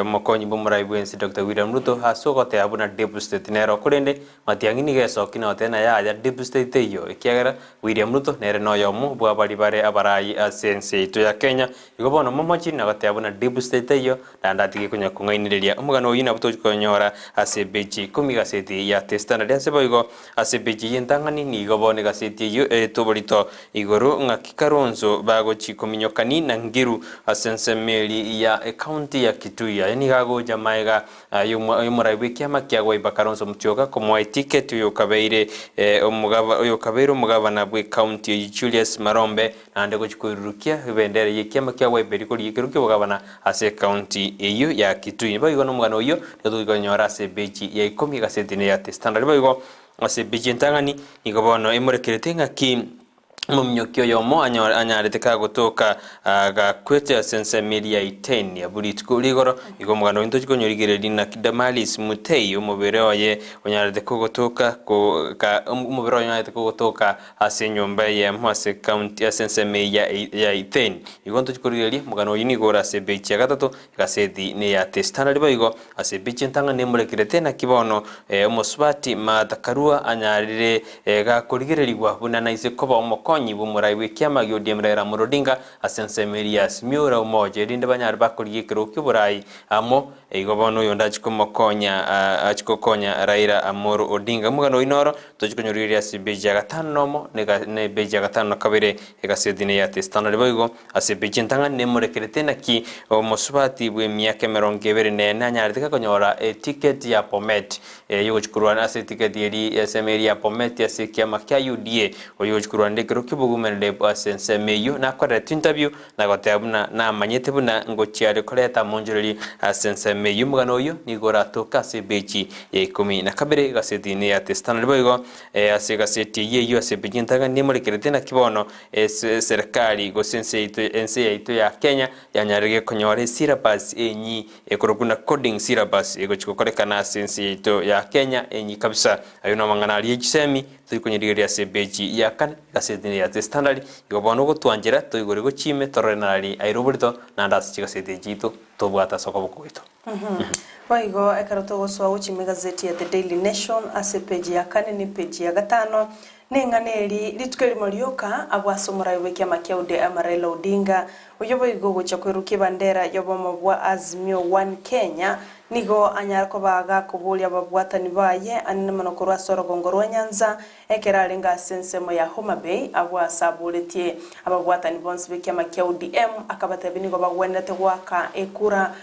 omokonyi bw'omorai bw'ense Doctor William Ruto ase ogoteba buna deep state nero korende Matiang'i nigo esoki na goteba na yaya deep state teiyo ekiagera William Ruto nere noyomo bw'abari bare abarai ase ense yaito ya Kenya igo bono momochi na goteba buna deep state teiyo Naende atige konya kong'ainereria. Omogano oyio nabo tochi konyora ase epeji ya ikomi egaseti ya The Standard. Ase boigo, ase epeji eyio entang'ani nigo bono egaseti eyio eretwe oborito igoro ng'aki Kalonzo bagochi kominyokani na Ngiru ase ensemo eri ya ecounty ya Kitui. Aya nigo agocha maega y'omorai bw'ekiama kia Wiper Kalonzo Musyoka komoa etiketi oyokabeire oyokabeire omogabana bw'ecounty eyio Julius Malombe Naende gochia koirurukia ebendera y'ekiama kia Wiper korigia ekero ki'obogabana ase ekaunti eyio ya Kitui. Boigo nomogano oyio nigo togokonyora ase epeji ya ikomi egaseti ene ya The Standard. Boigo ase epeji entang'ani nigo bono emorekerete ng'aki omominyoki oyomo anyarete kagotoka gakwete ase ensemo eria ya Iten abwo rituko rigoro. Igo omogano oyo ntochi konyorigereria naki Damaris Muthei omobere oye onyarete kogotoka omobere oye onyarete kogotoka Ase enyomba eyemo ase county ase ensemo eye ya Iten. Igo ntochi korigereria omogano oyio nigo ore ase epeji ya gatato egaseti neya The Standard boigo ase epeji entang'ani nemorekerete naki bono omosubati Martha Karua anyarire gakorigererigwa buna naise koba omokonyi bw'omorai bw'ekiama gia ODM Raila Amolo Odinga ase ensemo eria ya Azimio la Umoja erinde banyare bakorigia ekerogo ki'oborai amo Igo bono oyonde achie komokonya achie gokonya Raila Amolo Odinga. Omogano oyio noro Tochia konyorigereria ase epeji ya gatano nomo, na epeji ya gatano na kabere, egaseti neya The Standard. Boigo ase epeji entang'ani nemorekerete naki omosubati bw'emiaka emerongo ebere na ene anyarete konyora etiketi ya Bomet yogochia korwana ase etiketi eri ensemo eria ya Bomet ase ekiama kia UDA. Oyo ogochia korwanera ekero ki'obogumerere ase ensemo eyio nakoreretwe interview na goteba buna namanyete buna ngochia are koreta amonchoreri ase ensemo eyio. Omogano oyio nigo oratoke ase epeji ya ikomi na kabere egaseti-inĩ ya The Standard. Boigo ase egaseti eyio eyio ase epeji entang'ani nemorekerete naki bono eserekari gose ense yaito ense yaito ya Kenya yanyarire konyora esyllabus enyi ekorokwa buna coding syllabus egochia gokorekana ase ense yaito ya Kenya enyi kabisa. Ayio namang'ana aria echisemi Tori konyerigereria ase epeji ya kane, egaseti eye ya The Standard, igo bono ogotwanchera toigore gochime torore narari aire oborito naende ase chigaseti echi chiaito tobwate ase okoboko gwaito. Boigo ekero togosoa gochima egazeti ya The Daily Nation ase epeji ya kane na epeji ya gatano, neng'ana eri rituko erimo rioka abwo ase omorai bw'ekiama kia ODM Raila Odinga, oyio boigo ogochia kwerukia ebandera y'obomo bwa Azimio One Kenya, Nigo anyare koba gakoboria ababwatani baye anene mono korwa ase orogongo rwa Nyanza, ekero arenge ase ensemo ya Homa Bay, agwo ase aboretie ababwatani bonsi b'ekiama kia ODM, akabatebia nigo bagwenerete goaka ekura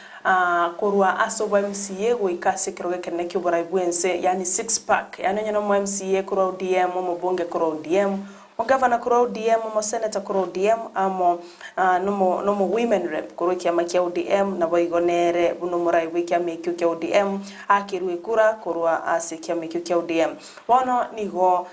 korwa ase obo MCA goika ase ekerogo ekenene ki'oborai bw'ense, yaani six pack, yaani onye nomo MCA korwa ODM, omobunge korwa ODM, Omogavana korwa ODM, omoseneta korwa ODM, amo nomo nomo women rep korwa ekiama kia ODM, naboigo nere buna omorai bw'ekiama ekio kia ODM aakerwe ekura korwa ase ekiama ekio kia ODM. Bono nigo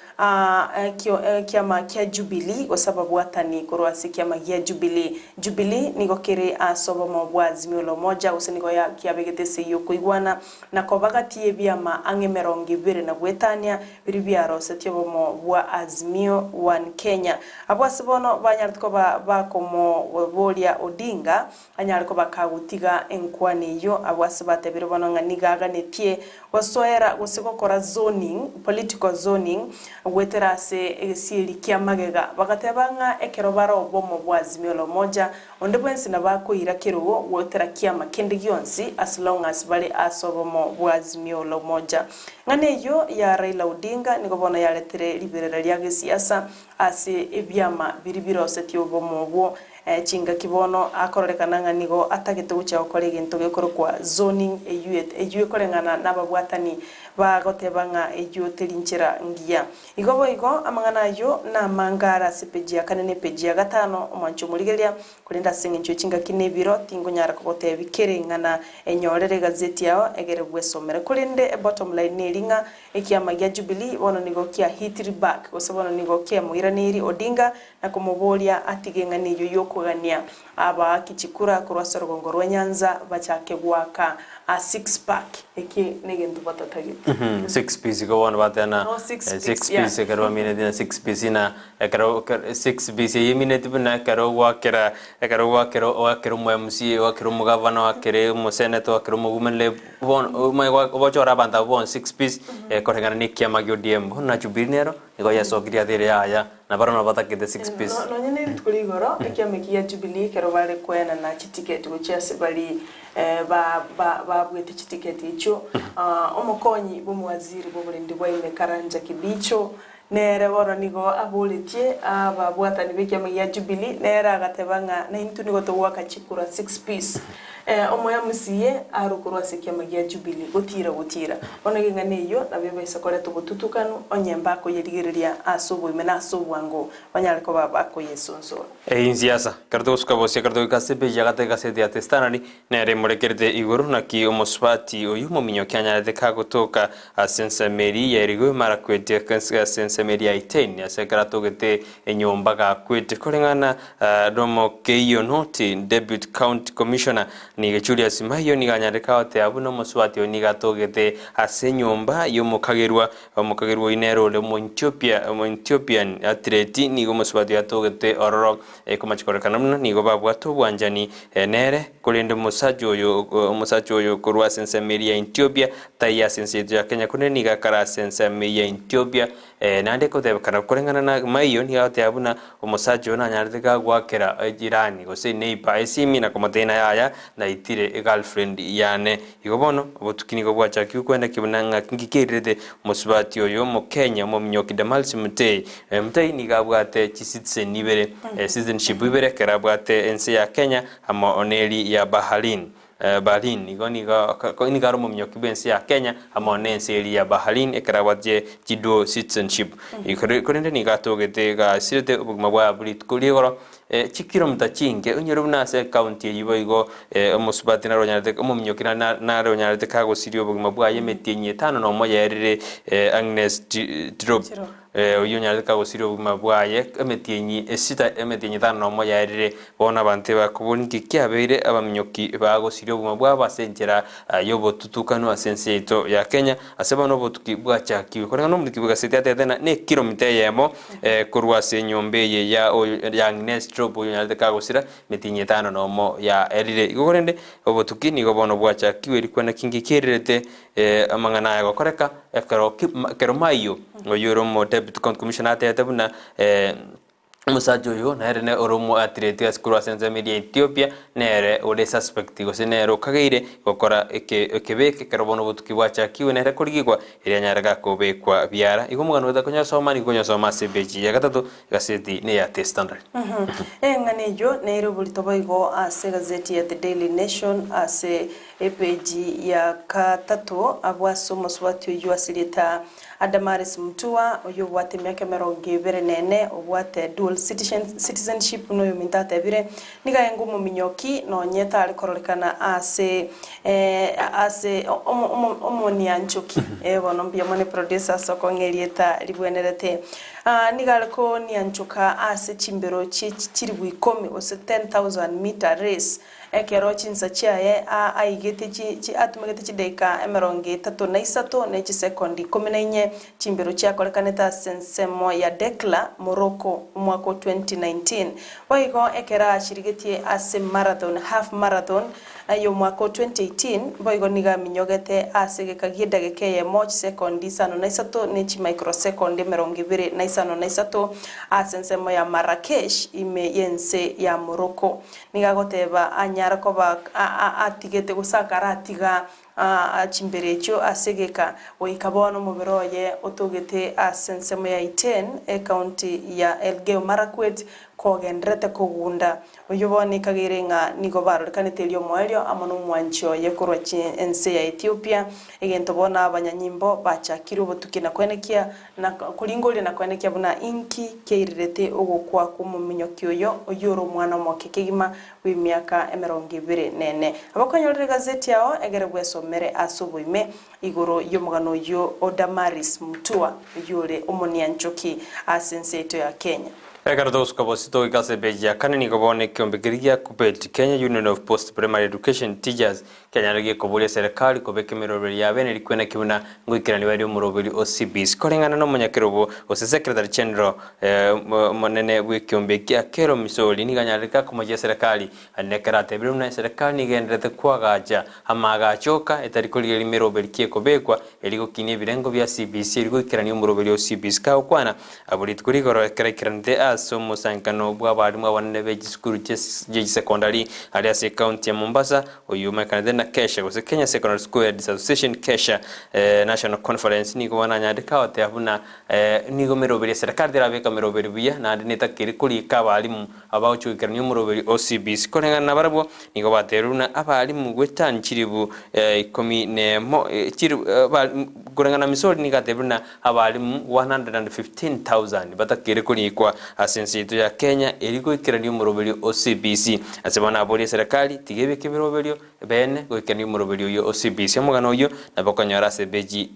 ekio ekiama kia Jubilee gose ababwatani korwa ase ekiama gia Jubilee. Jubilee nigo kere ase obomo bwa Azimio la Umoja gose nigo ya kiabegete ase eyio okoigwana na koba gati y'ebiama ang'e emerongo ebere na goetania biria biarosetie obomo bwa Azimio One Kenya. Abwo ase bono banyarete koba bakomoboria Odinga anyare koba kagotiga enkwana eyio, abwo ase batebire bono ng'a nigo aganetie gosoera gose gokora zoning, political zoning, goetera ase egesieri kia magega. Bagateba ng'a ekero bare obomo bwa Azimio la Umoja, Onde bwensi nabo akoira kerogo goetera kiama kende gionsi as long as bare ase obomo bwa Azimio la Umoja. Ng'ana eyio ya Raila Odinga nigo bono yaretire riberera ria gesiasa ase ebiama biria birosetie obomo obwo chingaki bono akororekana ng'a nigo atagete gochia gokora egento gekorokwa zoning eyio eyio ekoreng'ana nababwatani bagoteba ng'a eyio teri nchera ngiya. Igo boigo amang'ana ayio namange are ase epeji ya kane na epeji ya gatano, omwancho omorigereria, korende ase engencho ye chingaki na ebiro tingonyara kogotebia kera ing'ana enyorere egazeti yao egere bwesomere. Korende ebottom line neri ng'a ekiama gia Jubilee bono nigo kia hitiri back gose bono nigo kiamoiraneirie Odinga na komoboria atige eng'ana eyio yokoira. bakogania abaaki chikura korwa ase orogongo rwa Nyanza bachake goaka a six pack eki negento batatagete. Six piece igo bono bateba No, six na piece, six yeah. piece ekero bamineti na six piece na ekero six piece eyio emineti buna ekero gwakera ekero gwakera oakere omo MCA oakere omogavana oakere omoseneta oakere omowomen rep bono omanye gochora abanto abwo bonsi six piece koreng'ana na ekiama gia ODM. Bono na Jubilee nero nigo yesokirie ase ere yaya nabarabwo nabo batagete six piece. Nonye ne rituko ria igoro, ekiama eki gia Jubilee ekero bare koenana chitiketi gochia ase baria babuete chitiketi echio, omokonyi bw'omowaziri bw'oborendi bwa ime Karanja Kibicho nere bono nigo aboretie ababwatani b'ekiama gia Jubilee, nere agateba ng'a naintwe nigo togoaka chikura six piece. Omoyamusiye arwe korwa ase ekiama gia Jubilee gotiira gotiira. Bono egeng'ana eyio nabo ebaisa koreta obotutukanu, onye mbakoyerigereria ase oboime na ase obwango, banyare koba bakoyesonsora. Einsiasa, ekero togosuka bosio ekero togoika ase epeji ya gatato egaseti ya The Standard, nere emorekerete igoro naki omosubati oyio omominyoki anyarete kagotoka ase ensemo eria ya Elgeyo Marakwet ase ensemo eria ya Iten ase ekero atogete enyomba gakwete koreng'ana Romokeiyo North Deputy County Commissioner nigo Julius Maiyo nigo anyarete goteba buna omosubati oyo nigo atogete ase enyomba y'omokagerwa Omokagerwa oyio nere ore Omoethiopia, Omoethiopian athlete, nigo omosubati oyo atogete ororo. Ekomachi kororekana buna nigo babwate obwanchani nere, korende omosacha oyo omosacha oyo korwa ase ensemo eria ya Ethiopia taiyo ase ense yaito ya Kenya, korende nigo akare ase ensemo eyio ya Ethiopia. Naende ekotebekana koreng'ana na maiyo nigo agoteba buna omosacha oyo nanyarete gagoakera ejirani gose eneighbour esimi na komotebia naye yaya naitire egirlfriend yane. Igo bono, obotuki nigo bwachakigwe kwenda buna ng'a nki kerirete omosubati oyo Omokenya omominyoki Damaris Mutai. Mutai nigo abwate chicitizen ibere, citizenship ibere, ekero abwate ense ya Kenya amo neri ya Bahrain. Bahrain. Igo nigo nigo are omominyoki bw'ense ya Kenya amo nense eria ya Bahrain ekero abwate chidual citizenship. Korende nigo atogete gasirete obogima bwaye abwo rituko ri'igoro Chikilomita chinke, onyore buna ase ecounty eyio boigo omosubati nare onyarete omominyoki nare onyarete kagosiria obogima bwaye emetienyi etano nomo yaerire Agnes Tirop oyio onyarete kagosiria obogima bwaye emetienyi esita emetienyi etano nomo yaerire. Bono abanto ebakobori nki kiabeire abaminyoki bagosiria obogima bwabo ase enchera yobotutukanu ase ense yaito ya Kenya Ase bono obotuki bwachakigwe. Koreng'ana nomotuki bw'egaseti atebete ng'a nekilomita eyemo korwa ase enyomba eye ya oyo ya Agnes Tirop oyo onyarete kagosira emetienyi etano nomo yaerire. Igo korende obotuki nigo bono bwachakigwe rikwana kingi kiererete amang'ana aya gokoreka ekero ki ekero Maio oyio ore omo deputy county commissioner atebete buna. Omosacha oyo nere ne ore omoatireti ase korwa ase ensemo eria ya Ethiopia, nere ore suspect gose nere okageire gokora eke ekebe eke ekero bono obotuki bwachakigwe nere korigigwa erio anyare gakobekwa biara. Igo omogano oyo takonyosoma nigo okonyosoma ase epeji ya gatato egaseti ne ya The Standard. Eng'ana eyio nere oborito boigo ase egazeti ya The Daily Nation ase epeji ya gatato abwo ase omosubati oyio ase erieta Adamaris Mutua, oyio obwate emiaka emerongo ebere na ene, obwate dual citizenship buna oyominto atebire, nigo aenge omominyoki nonye tare kororekana ase ase omonianchoki. Eh bono mbuya mono eproducer ase okong'a erieta ribwenerete. Nigo are konianchoka ase chimbero chie chilifu ikomi gose 10,000 meter race Ekero chinsa chiaye aigete atumegete chidaika emerongo etato na isato ne chisekondi ikomi na inye, chimbero chiakorekanete ase ensemo ya Dakhla, Morocco, omwaka o 2019. Boigo ekero achirigetie ase marathon, half marathon, y'omwaka o 2018, boigo nigo aminyogete ase egeka gi'edageka eyemo, chisekondi isano na isato ne chimicrosekondi emerongo ebere na isano na isato ase ensemo ya Marrakesh ime y'ense ya Morocco. Nigo agoteba anyare koba atigete gose akaratiga chimbero echio ase egeka goika bono omobere oye otogete ase ensemo ya Iten, ecounty ya Elgeyo Marakwet kogendererete kogunda. Oyio bono ekageire ng'a nigo barorekanete erio omoerio amo nomwanchi oye korwa ense ya Ethiopia, egento bono abanyanyimbo bachakire obotuki na koenekia Na koringoria na koenekia buna inki kiairerete ogokwa kw'omominyoki oyo, oyio ore omwana omoke kegima bw'emiaka emerongo ebere nene. Abakonyorire egazeti yao egere bwesomere ase oboime igoro y'omogano oyio o Damaris Mutua, oyio ore omonianchoki ase ense yaito ya Kenya. Ekero togosuka bosio togoika ase epeji ya kane nigo bono ekeombe keria gia KUPPET, Kenya Union of Post Primary Education Teachers, kianyarire gekoboria eserekari kobeka emeroberi ya bene rikwena ki buna ngoikerania bare omoroberi o CBC. Koreng'ana na omonyakerobo gose Secretary General omonene bw'ekeombe eki Akello Misori nigo anyarire gakomochia eserekari Naende ekero atebire buna eserekari nigo egendererete koagacha amaagacho oka etari korigereria emeroberi ki ekobekwa erio gokinia ebirengo bia CBC erio goikerania omoroberi o CBC kagokwana abwo rituko rigoro ekero aikeranete ase omosangererekano bw'abalimu abanene be chisukuru chie chisekondari aria ase ecounty ya Mombasa oyio omanyekanete na KESHA gose Kenya Secondary School Heads Association KESHA National Conference nigo bono anyarete kagoteba buna nigo emeroberi eserekari terabeka emeroberi buya naende netakeire korika abalimu Abagochia goikerania omoroberi o CBC koreng'ana nabarabwo nigo batebirie buna abalimu gwetani chilifu ikomi nemo koreng'ana na Misori nigo atebirie buna abalimu 115,000 batakeire korikwa ase ense yaito ya Kenya erio goikerania omoroberi o CBC. Ase bono aborie eserekari tiga ebeke ebiroberio bene goikerania omoroberi oyio o CBC. Omogano oyio nabo okonyora ase epeji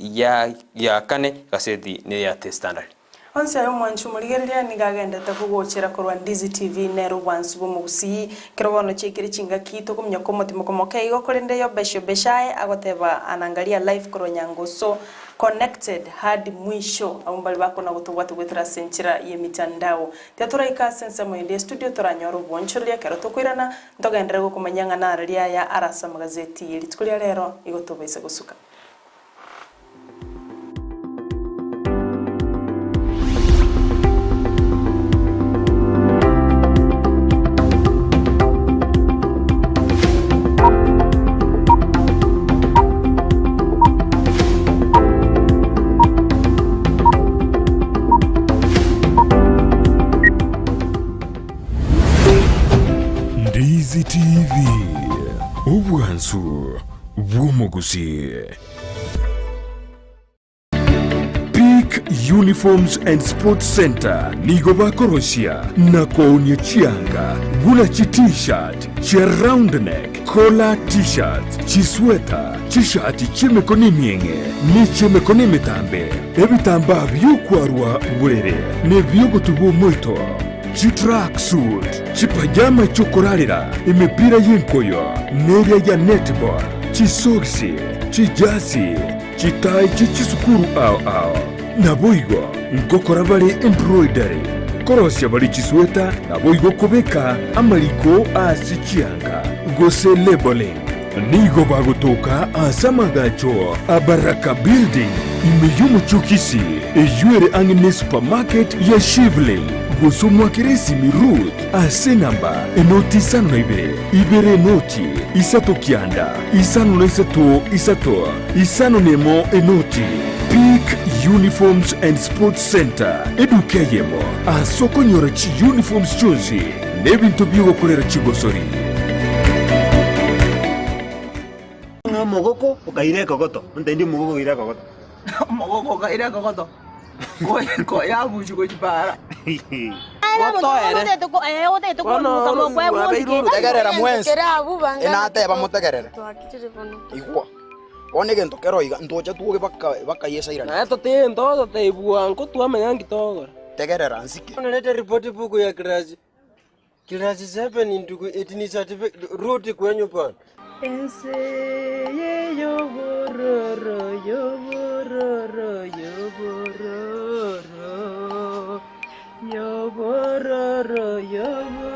ya kane egaseti neya The Standard. Onsi aye omwanchi omorigereria nigo agendete kogochera korwa Ndizi TV nere obwansu bw'omogusii. Ekero bono chiaikire chingaki tokominyoka omotimo komoke igo korende Yobesh Yobeshaye agoteba anangaria live korwa Nyangoso connected hadi mwisho abwo mbari bakona gotobwata goetera ase enchera y'emitandao. Tiga toraika ase ensemo ende y'estudio toranyore obwoonchoreria ekero tokoirana ntogenderere gokomanyia ng'a narari aya arase amagazeti ye rituko ria rero igo tobaisa gosuka. Ndizi TV, obwansu bw'omogusii. Peak Uniforms and Sports Center nigo bakorosia na koonia chianga buna chi t-shirt, chia round neck, collar t-shirts, chisweta, chishati chi'emekono emieng'e ne chi'emekono emetambe, ebitambaa bi'okwarwa borere na ebi'ogotuba omoito, chitracksuit, chipajama chi'okorarera, emepira y'enkoyo neria ya netball, chisogisi, chijasi, chitai chie chisukuru ao ao. Naboigo ngokora bare embroidery, korosia bare chisweta, naboigo kobeka amariko ase chianga, gose labelling. Nigo bagotoka ase amagacho a Baraka Building, ime y'omochie o Kisii, eyio ere ang'e ne supermarket ya Shivling, gose omwakere esimi Ruth ase enamba enoti isano na ibere, ibere enoti, isato kianda, isano na isato isato, isano na emo enoti. Peak Uniforms and Sports Center, eduka eyemo ase okonyora chiuniforms chionsi na ebinto bi'ogokorera chigosori. Ng'a omogoko okaira ekogoto, ontebi omogoko okaira ekogoto. Omogoko okaira ekogoto, koyabuchwa gochia para. Tegerera mwensi, enateba motegerere. Igwa, bono egento kero iga, ntoche twoge baka baka Yeso airane. Naye totee totee bwango twamanya nki togokora. Tegerera nsike. Naleta ripoti buku ya class class 7 ndugu etini certificate rudi kwenyu bwana. Ense eye y'obororo, y'obororo, y'obororo, y'obororo, y'obororo.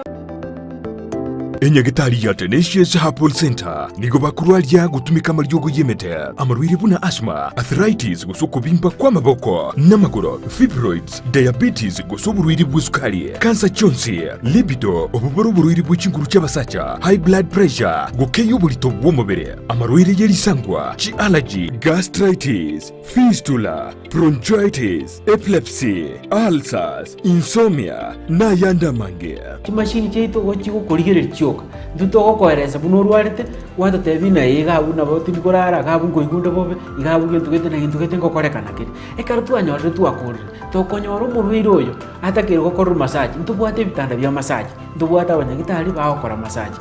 Enyagitari ya Tenacious Herbal Centre nigo bakorwaria gotumeka amariogo y'emete, amarwaire buna asthma, arthritis gose okobimba kw'amaboko n'amagoro, fibroids, diabetes gose oborwaire bw'esukari, kansa chionsi, libido, obobore oborwaire bwe chinguru chi'abasacha, high blood pressure, gokeyia oborito bw'omobere, amarwaire ye risangwa, chi'allergy, gastritis, fistula, bronchitis, epilepsy, ulcers, insomnia, na ayande amange. Chimashini chiaito igo chigokorigereria chioka, intwe togokoeresa buna orwarete, gwatotebia ng'a iga abwo nabo tindi korara, iga abwo nkoigwa onde bobe, iga abwo gento gete na gento gete ngokorekana kere. Ekero twanyorire twakorire, tokonyora omorwaire oyo atakeire gokorerwa massage, ntobwate ebitanda bia massage, ntobwate abanyagitari bagokora massage.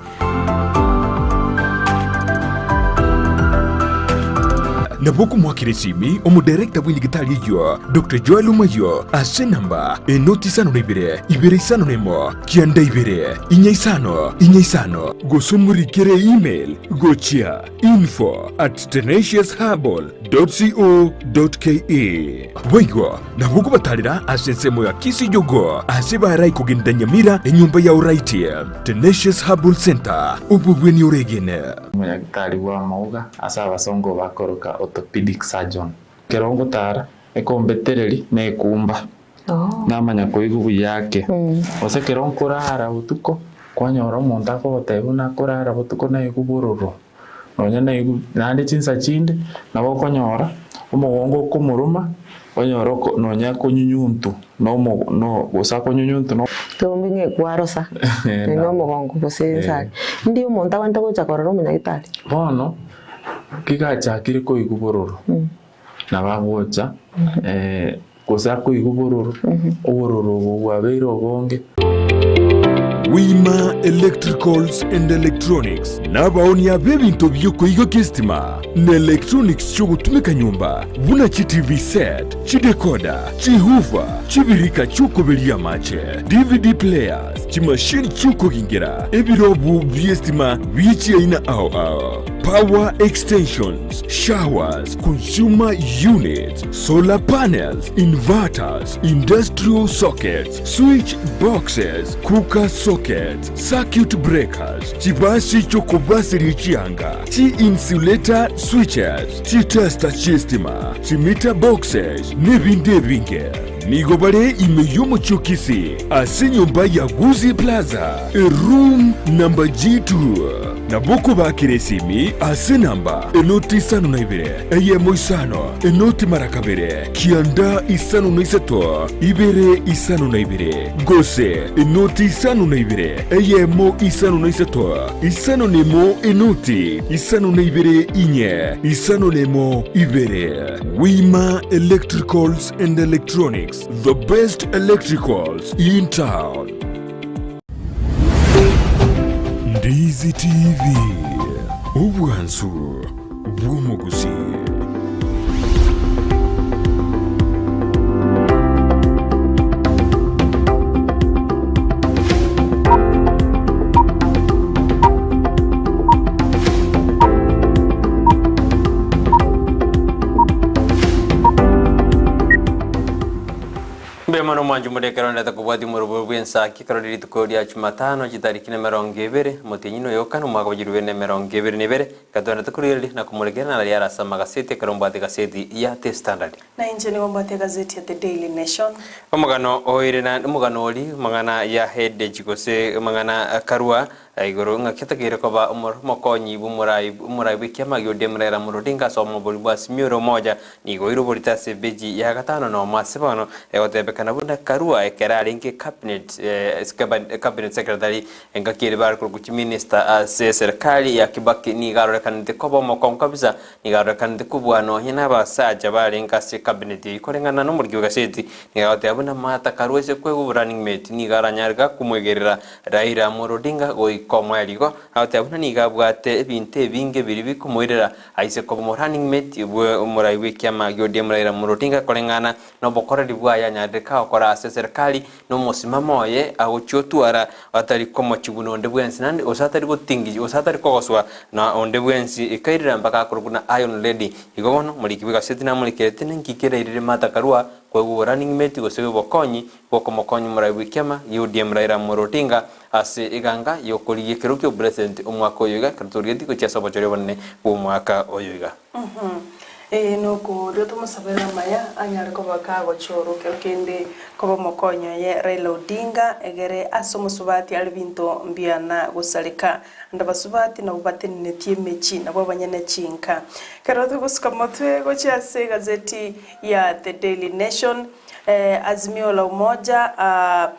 Nabo okomoakera esimi omodarekta bw'enyagitari eyio, Doctor Joel Omayio, ase enamba enoti isano na ibere, ibere isano na emo, kianda ibere, inya isano, inya isano. Gose omorikere email gochia info at tenaciousherbal dot co dot ke. Boigo nabo okobatarera ase ensemo ya Kisijogo ase barai kogenda Nyamira enyomba ya Oraiti, Tenacious Herbal Centre, obobweni oregene. Omonyagitari bw'amauga ase abasongo bakoroka orthopedic surgeon. Ekero ngotara, ekombetereri na ekumba, namanya koigwa buya ake. Gose ekero nkorara botuko, kwanyora omonto akogotebia buna akorara botuko naigwe bororo, nonya naigwe naende chinsa chinde, nabo okonyora omogongo okomoroma, onyore oko nonya akonyunyuntu na omo no gose akonyunyuntu no. Keombe ng'a ekwarosa, nonya omogongo gose ensare. Ndi omonto abwenerete gocha korora omonyagitari? Bono, kigachakire koigwa bororo, nabo agocha gose akoigwa bororo, obororo obo bwabeire obonge. Wima Electricals and Electronics nabaonia b'ebinto bi'okoigokia esitima na electronics chi'ogotumeka nyomba buna chi TV set, chidecoder, chihoofer, chibirika chi'okoberia amache, DVD players, chimashini chi'okogingera, ebirobu bi'esitima bie chiaina ao ao, power extensions, showers, consumer units, solar panels, inverters, industrial sockets, switch boxes, cooker sockets, circuit breakers, chibasi chi'okobaseria chianga, chi-insulator switches, chitester chi'estima, chimeter boxes, nebinde ebinge. Nigo bare ime y'omochie o Kisii ase enyomba ya Gusii Plaza, eroom number G2. Nabo okobaakera esimi ase enamba enoti isano na ibere, eyemo isano, enoti mara kabere, kianda isano na isato, ibere isano na ibere, gose enoti isano na ibere, eyemo isano na isato, isano na emo enoti isano na ibere inye, isano na emo ibere. Wima Electricals and Electronics, the best electricals in town. Ndizi TV, obwansu bw'omogusii. Mbuya mono mwanche more ekero ndete kobwatia omoroboro bw'ensaki ekero rire rituko ria Jumatano chitariki na emerongo ebere, omotienyi noyoka na omwaka bwa chilifu bibere na emerongo ebere na ibere, ekero twenderete korigereria na komorekera nararia are ase amagaseti ekero mbwate egaseti ya The Standard. Na inche nigo mbwate egazeti ya The Daily Nation. Omogano oire na omogano ori amang'ana ya Headache gose amang'ana akarua igoro ng'aki atakeire koba omokonyi bw'omorai omorai bw'ekiama gia ODM Raila Amolo Odinga ase omobori bwa Azimio la Umoja nigo oire oborito ase ebeji ya gatano nomo ase bono egotebekana buna Karua ekero arenge cabinet cabinet secretary engaki eria bare korokwa chiminister ase eserekari ya Kibaki nigo arorekanete koba omokong'u kabisa Nigo arorekanete kobua nonya nabasacha barenge ase ekabinet eyio koreng'ana nomoriki bw'egaseti. Nigo agoteba buna Martha Karua ase kwegwa running mate nigo aranyare gakomwegerera Raila Amolo Odinga goika omoerio. Igo agoteba buna nigo abwate ebinto ebinge biria bikomoirera aise koba omo running mate bwe omorai bw'ekiama gia ODM Raila Amolo Odinga koreng'ana nobokoreri bwaye anyarire kagokora ase eserekari nomosimamo oye agochia otwara atari komochigwa nonde bwensi, naende gose atari gotingichwa, gose atari kogoswa na onde bwensi, ekairera mpaka akorokwa buna Iron Lady. Igo bono, omoriki bw'egaseti namorekerete ninki kerairire Martha Karua koegwa running mate gose obokonyi bw'okomokonya omorai bw'ekiama gia ODM Raila Amolo Odinga ase eganga y'okorigia ekerogo ki'obopresident omwaka oyo iga ekero torigetie gochia ase obochori obonene bw'omwaka oyo iga. Ee, nokoria tomosabere amaya anyare koba kagochorwa kero kende koba omokonyi oye Raila Odinga egere ase omosubati are binto mbiana gosareka. Ande abasubati nabwo batenenetie emechi nabwo abanyene chinka. Kero togosuka motwe gochia ase egazeti ya The Daily Nation, Azimio la Umoja,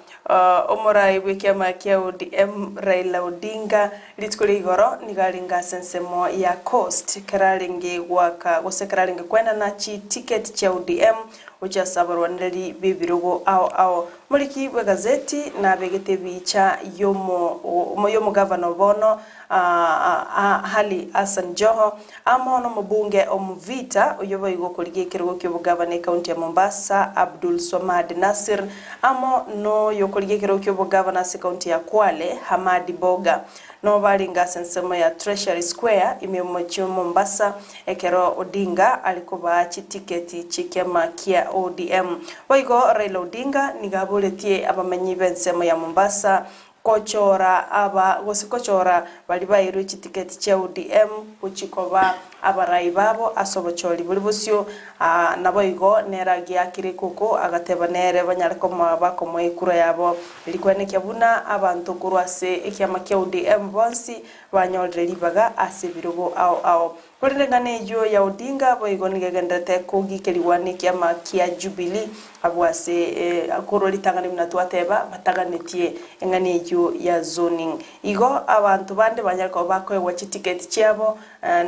Omorai bw'ekiama kia ODM Raila Odinga rituko ria igoro nigo arenge ase ensemo ya Coast ekero arenge goaka gose ekero arenge koenana chiticket chia ODM gochia ase abarwanereri b'ebirogo ao ao. Moriki bw'egazeti nabegete ebicha y'omo y'omogavana o bono Ali Hassan Joho amo nomobunge o Mvita oyio boigo okorigia ekerogo ki'obogavana ekaunti ya Mombasa Abdul Swamad Nassir amo noyokorigia ekerogo ki'obogavana ase ekaunti ya Kwale Hamadi Boga. Noo barenge ase ensemo ya Treasury Square ime y'omochie o Mombasa ekero Odinga are kobaa chitiketi chi'ekiama kia ODM. Boigo Raila Odinga nigo aboretie abamenyi b'ensemo ya Mombasa kochora aba gose kochora baria baeirwe chitiketi chia ODM gochia koba abarai babo ase obochori bore bosio. Naboigo nere agiakire ekoko agateba nere banyare komoa bakomoa ekura yabo. Rikwenekia buna abanto korwa ase ekiama kia ODM bonsi banyorire ribaga ase ebirogo ao ao. Korende eng'ana eyio ya Odinga boigo nigo egendererete kogikerigwa nekiama kia Jubilee abwo ase korwa ritang'ani buna twateba bataganetie eng'ana eyio ya zoning. Igo abanto bande banyare koba bakoegwa chitiketi chiabo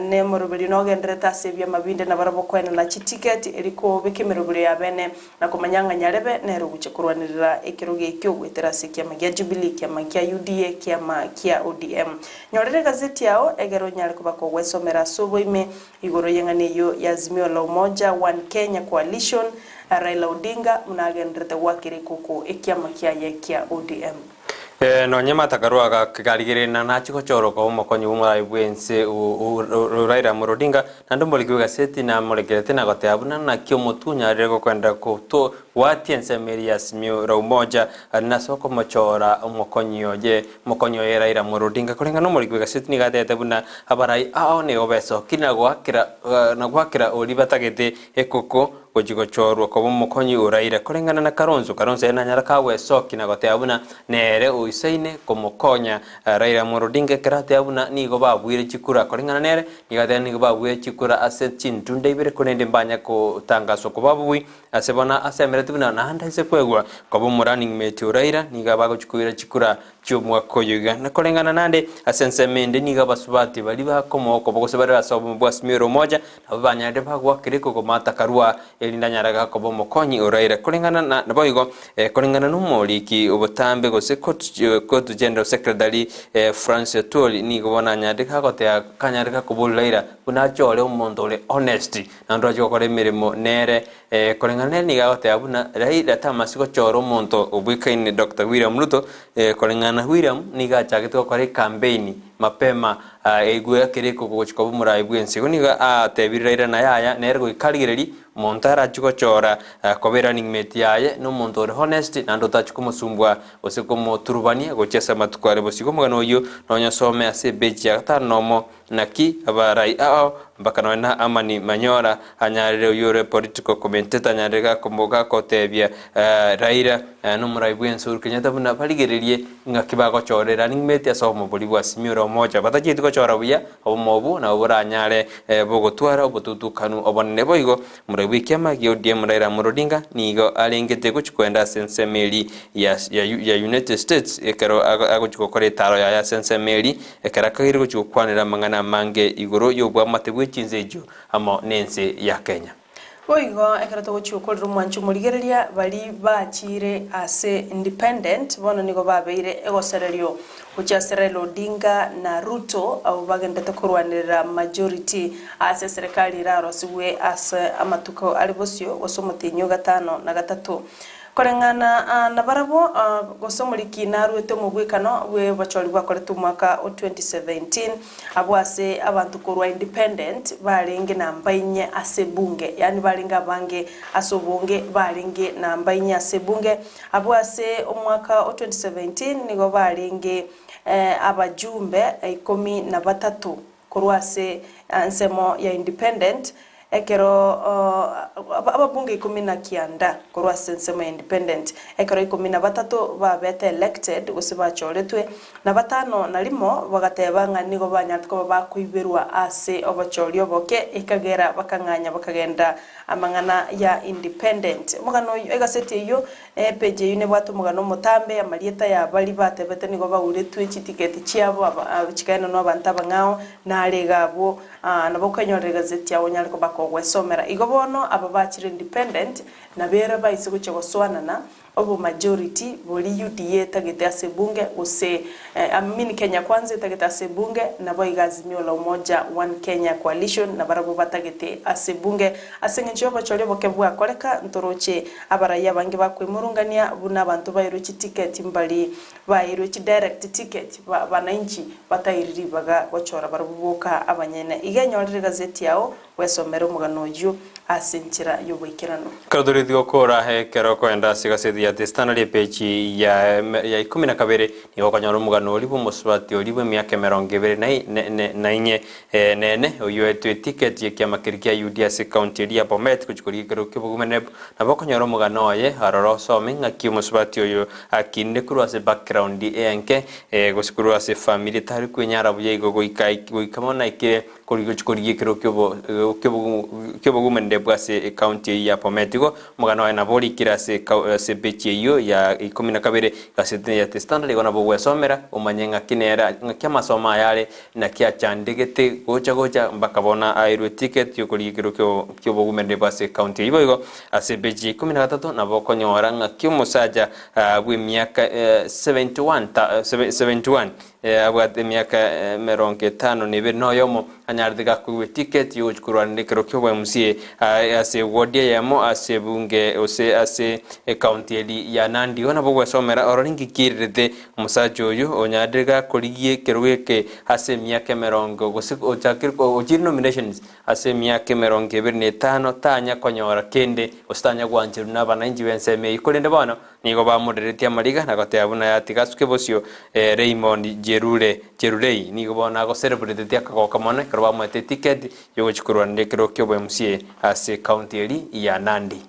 nemoroberio nogendererete ase ebiama binde nabarabwo koenana chitiketi eri kobeka emeroberio yabene Na komanya ng'a nyarebe nere ogochia korwanerera ekerogo ekio goetera ase ekiama gia Jubilee, ekiama kia UDA, ekiama kia ODM. Nyorera egazeti yao egere onyare koba kogwesomera ase oboime igoro y'eng'ana eyio ya Azimio la Umoja One Kenya Coalition, Raila Odinga buna agendererete goakera ekoko ekiama kiaye kia ODM. Nonye matakarua agakarigereria na nachie gochoroka omokonyi bw'omorai bw'ense Raila Amolo Odinga, naende omoriki bw'egaseti namorekerete na goteba buna naki omotwe onyarire gokoenderera gwatia ensemo eria ya Azimio la Umoja nase okomochora omokonyi oye omokonyi oye Raila Amolo Odinga. Koreng'ana nomoriki bw'egaseti nigo atebete buna abarai ao nigo besokire na goakera na goakera oria batagete ekoko Gochia gochorwa koba omokonyi o Raila koreng'ana na Kalonzo. Kalonzo ere nanyare kagwesokia na goteba buna nere oisaine komokonya Raila Amolo Odinga ekero ateba buna nigo babuire chikura. Koreng'ana nere nigo ateba nigo babuire chikura ase chintunda ibere korende mbanya gotangaswa koba ababui ase bono asemeretie buna naende aise koegwa koba omo running mate o Raila nigo abagochia koira chikura chi'omwaka oyo iga. Na koreng'ana nande ase ensemo ende nigo abasubati baria bakomoa okoboko gose bare ase obomo bwa Azimio la Umoja Nabo banyarire bagoakera ekogoma atakarua, erinde anyare koba omokonyi o Raila. Koreng'ana na naboigo, koreng'ana nomoriki obotambe gose court general secretary Francis Atwoli nigo bono anyarire gagotea kanyarire gakoboria Raila buna achore omonto ore honest naende orache gokora emeremo nere. Koreng'ana nere nigo agoteba buna Raila tamasi gochora omonto obwekaine Doctor William Ruto. Koreng'ana na William nigo achagete gokora ekampeini mapema Aigwe ekero ekogochia koba omoraai bw'ense. Igo nigo atebirie Raila na yaya nere goika arigererie omonto arachie gochora koba erunning mate yaye na omonto ore honest naende otachie komosumbua gose komoturubania gochia ase amatuko are bosio. Igo omogano oyio nonyosome ase epeji ya gatano na omo naki abarai ao mpaka nonya na Amani Manyora anyarire oyio ore political commentator anyarire gakotebia Raila nomorai bw'ense Uhuru Kenyatta buna barigererie Ng'aki bagochora erunning mate ase obomo boria bwa Simioni ore omocha, batachieti gochora buya, obomo obwo nabwo boranyare bogotwara obotutukanu obonene. Boigo, omorai bw'ekiama gia ODM Raila Amolo Odinga nigo arengete gochia koenda ase ensemo eria ya ya United States ekero agochia gokora etaro yaye ase ensemo eria, ekero akageire gochia gokwanera amang'ana amange igoro y'oboamate bwe chinse echio amo nense ya Kenya. Boigo ekero togochia gokorera omwancho omorigereria, baria bachiire ase Independent bono nigo babeire egosererio gochia ase Raila Odinga na Ruto abwo bagenderete korwanerera majority ase eserekari erarosigwe ase amatuko are bosio gose omotienyi o gatano na gatato. Koreng'ana nabarabwo, gose omoriki naruete omogwekano bw'obochori bwakoretwe omwaka o 2017, abwo ase abanto korwa Independent barenge namba inye ase ebunge, yaani barenge abange ase obonge barenge namba inye ase ebunge, abwo ase omwaka o 2017 nigo barenge abajumbe ikomi na batato. Korwa ase ensemo ya Independent, ekero ababunge ikomi na kianda korwa ase ensemo ya Independent, ekero ikomi na batato babete elected gose bachoretwe, na batano na rimo bagateba ng'a nigo banyarete koba bakoiberwa ase obochori oboke, ekagera bakang'anya bakagenda amang'ana ya Independent. Omogano oyio, egaseti eyio Epeji eyio nebwate omogano omotambe, amarieta ya baria batebete nigo bauretwe chitiketi chiabo chikaenanwa abanto abang'ao, nare iga abwo nabo okenyorera egazeti yao onyare koba kogwesomera. Igo bono aba bachire independent, nabo ere baise gochia gosoanana. Obomajority boria UDA etagete ase ebunge gose I mean Kenya Kwanza etagete ase ebunge, naboigo Azimio la Umoja One Kenya Coalition nabarabwo batagete ase ebunge. Ase eng'encho y'obochori oboke bwakoreka, ntoroche abaraia abange bakoimurungania buna abanto bairwe chiticket mbari bairwe chidirect ticket ba bananchi batairi ribaga gochora barabwo boka abanyene. Iga enyorere egazeti yao Bwesomere omogano oyio ase enchera y'oboikeranu. Ekero toretie gokora ekero okoenda ase egaseti ya The Standard epeji ya ya ikomi na kabere nigo okonyora omogano oria bw'omosubati oria bw'emiaka emerongo ebere na na inye nene oyio oetwe etiketi y'ekiama keria kia UDA ase ekaunti eria ya Bomet gochia korigia ekerogo ki'obogumeneb nabo okonyora omogano oye aroro osome ng'aki omosubati oyo akinire korwa ase background enke gose korwa ase efamiri etari kwenyara buya igo goika goika bono aikire Korigia korigia ekero ki'obogumerere bwa ase ekaunti eyio ya Bomet. Igo omogano oye nabo orikire ase ase epeji eyio ya ikomi na kabere egaseti ya The Standard igo nabo ogwesomera omanye ng'aki nere ng'aki amasomo aya are naki achandegete gocha gocha mpaka bono aerwe eticket yokorigia ekero ki'obogumerere bwa ase ekaunti eyio. Boigo ase epeji ya ikomi na gatato nabo okonyora ng'aki omosacha bw'emiaka 71 71 Abwate emiaka emerongo etano na ebere na oyomo, anyarete gakoigwa etiketi y'ogochia korwanera ekero ki'obo MCA ase ewodi eyemo ase ebunge gose ase ekaunti eri ya Nandi. Igo nabo ogwesomera orore inki kiererete omosacha oyo onyarire gakorigia ekerogo eke ase emiaka emerongo gose ochakire ochire nominations ase emiaka emerongo ebere na etano tanya konyora kende gose tanya gwancherwa na abananchi b'ensemo eyio. Korende bono Nigo bamoreretie amariga na goteba buna yatiga asuke bosio Raymond Jerure Cherurei nigo bono agosereburetetie akagoka mono ekero bamoete etiketi yogochia korwanera ekerogo kia obo MCA ase ekaunti eri ya Nandi.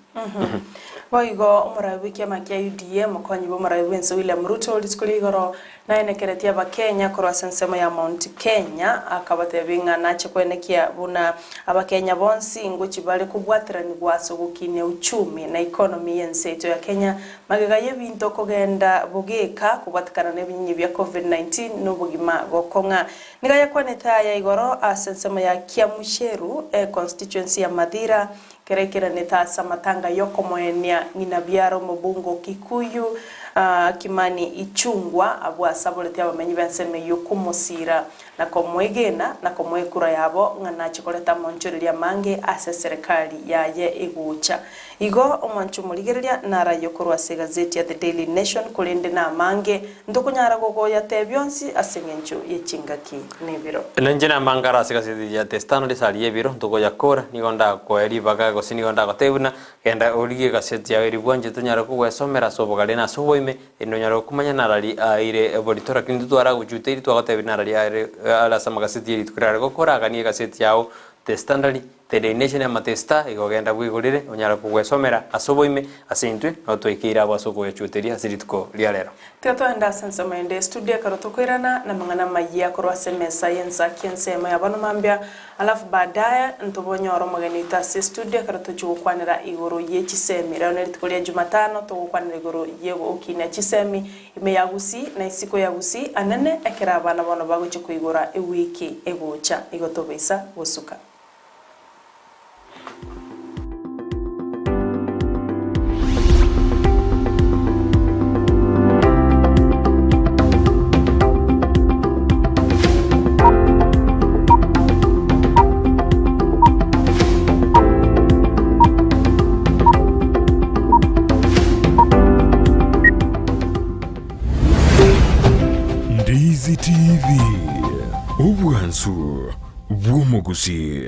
Boigo omorai bw'ekiama kia UDA, omokonyi bw'omorai bw'ense William Ruto rituko ria igoro Naenekeretie Abakenya korwa ase ensemo ya Mount Kenya, akabatebia ng'a nache koenekia buna Abakenya bonsi ngochi bare kobwateranigwa ase ogokinia uchumi na economy y'ense yaito ya Kenya magega y'ebinto kogenda bogeka kobwatekana nebinyinyi bia Covid 19 na obogima gokong'a. Nigo ayakwanete aya igoro ase ensemo ya Kiamucheru, econstituency ya Mathira, Kera ekeranete ase amatanga y'okomoenia ng'ina biara omobunge o Kikuyu, Kimani Ichung'wa, abwo asaborete abamenyi b'ensemo eyio komosiira na komoegena na komoa ekura yabo ng'a nache koreta amonchoreria amange ase eserekari yaye egocha. Igo omwancho omorigereria narayio korwa ase egazeti ya The Daily Nation korende namange ntokonyara gogoyatebia onsi ase eng'encho ye chingaki nebiro. Ninche namangare ase egaseti ya The Standard esari y'ebiro ntogoyakora, nigo ndakoe ribaga gose nigo ndagotebie buna, Genda origie egaseti yao eria bwanchete onyare kogwesomera ase obogare na ase oboime, erinde onyare komanya narari aire oborito. Lakini intwe twaragochuta erio twagotebia narari are are ase amagaseti ye rituko riare gokora, aganie egaseti yao The Standard, The Daily Nation ama The Star, igo genda bwegorere onyare kogwesomera ase oboime ase intwe, nabo twaikeire abwo ase okoyachuteria ase rituko ria rero. Tiga togende ase ensemo ende estudio ekero tokoirana namang'ana amayia korwa ase emesa y'ensaki ensemo ya bono mambia, alafu baadaye ntobonyore omogeni oito ase estudio ekero tochia gokwanera igoro ye chisemi. Rero nerituko ria Jumatano togokwanera igoro ye gokinia chisemi ime ya Gusii na isiko ya Gusii anene ekero abana bono bagochia koigora ewiki egocha igo tobaisa gosuka. Ndizi TV, obwansu bw'omogusii.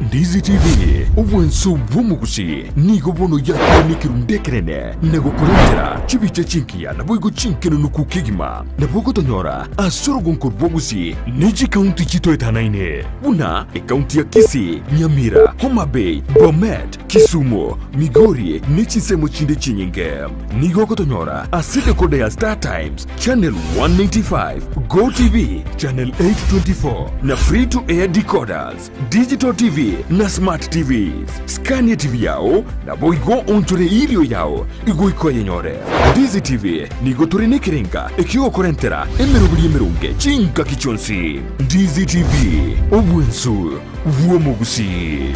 Ndizi TV, obwansu bw'omogusii nigo bono yakire nekerundu ekenene na gokorentera chibicha chingiya naboigo chinkenunuku kegima. Nabo ogotonyora ase orogonko rw'ogusii ne chikaunti chitoetanaine buna ekaunti ya Kisii, Nyamira, Homa Bay, Bomet, Kisumu, Migori ne chinsemo chinde chinyinge. Nigo ogotonyora ase decoder ya Star Times, Channel 195, Go TV, Channel 824 na Free to Air decoders, Digital TV na Smart TVs. Scan TV yao naboigo onchore irio yao igoika oyenyore. Ndizi TV nigo tore nekerenga ekiogokorentera emeroberi emeronge chingaki chionsi. Ndizi TV, obwensu bw'omogusii.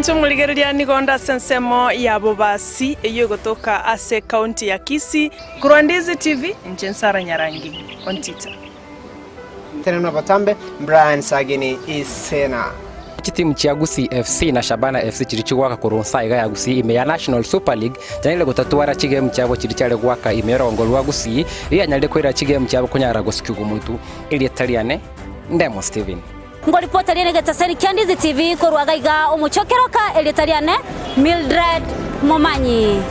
Mwanche omorigereria nigo onde ase ensemo ya Bobasi eyio egotoka ase ekaunti ya Kisii. Korwa Ndizi TV, inche Nsara Nyarangi, Ontita. Tenena botambe, Brian Sagini Isena. Chitimu chia Gusii FC na Shabana FC chiria chigoaka korwa nsa iga ya Gusii ime ya National Super League chianyarire gotatwara chigemu chiabo chiria chiare goaka ime y'orogongo rwa Gusii rianyarire koira chigemu chiabo konyara gosikigwa motu. Erieta riane Ndemo Steven. Ngoripota riane egetaseri kia Ndizi TV korwa gaiga omochie o Keroka erieta riane Mildred Momanyi.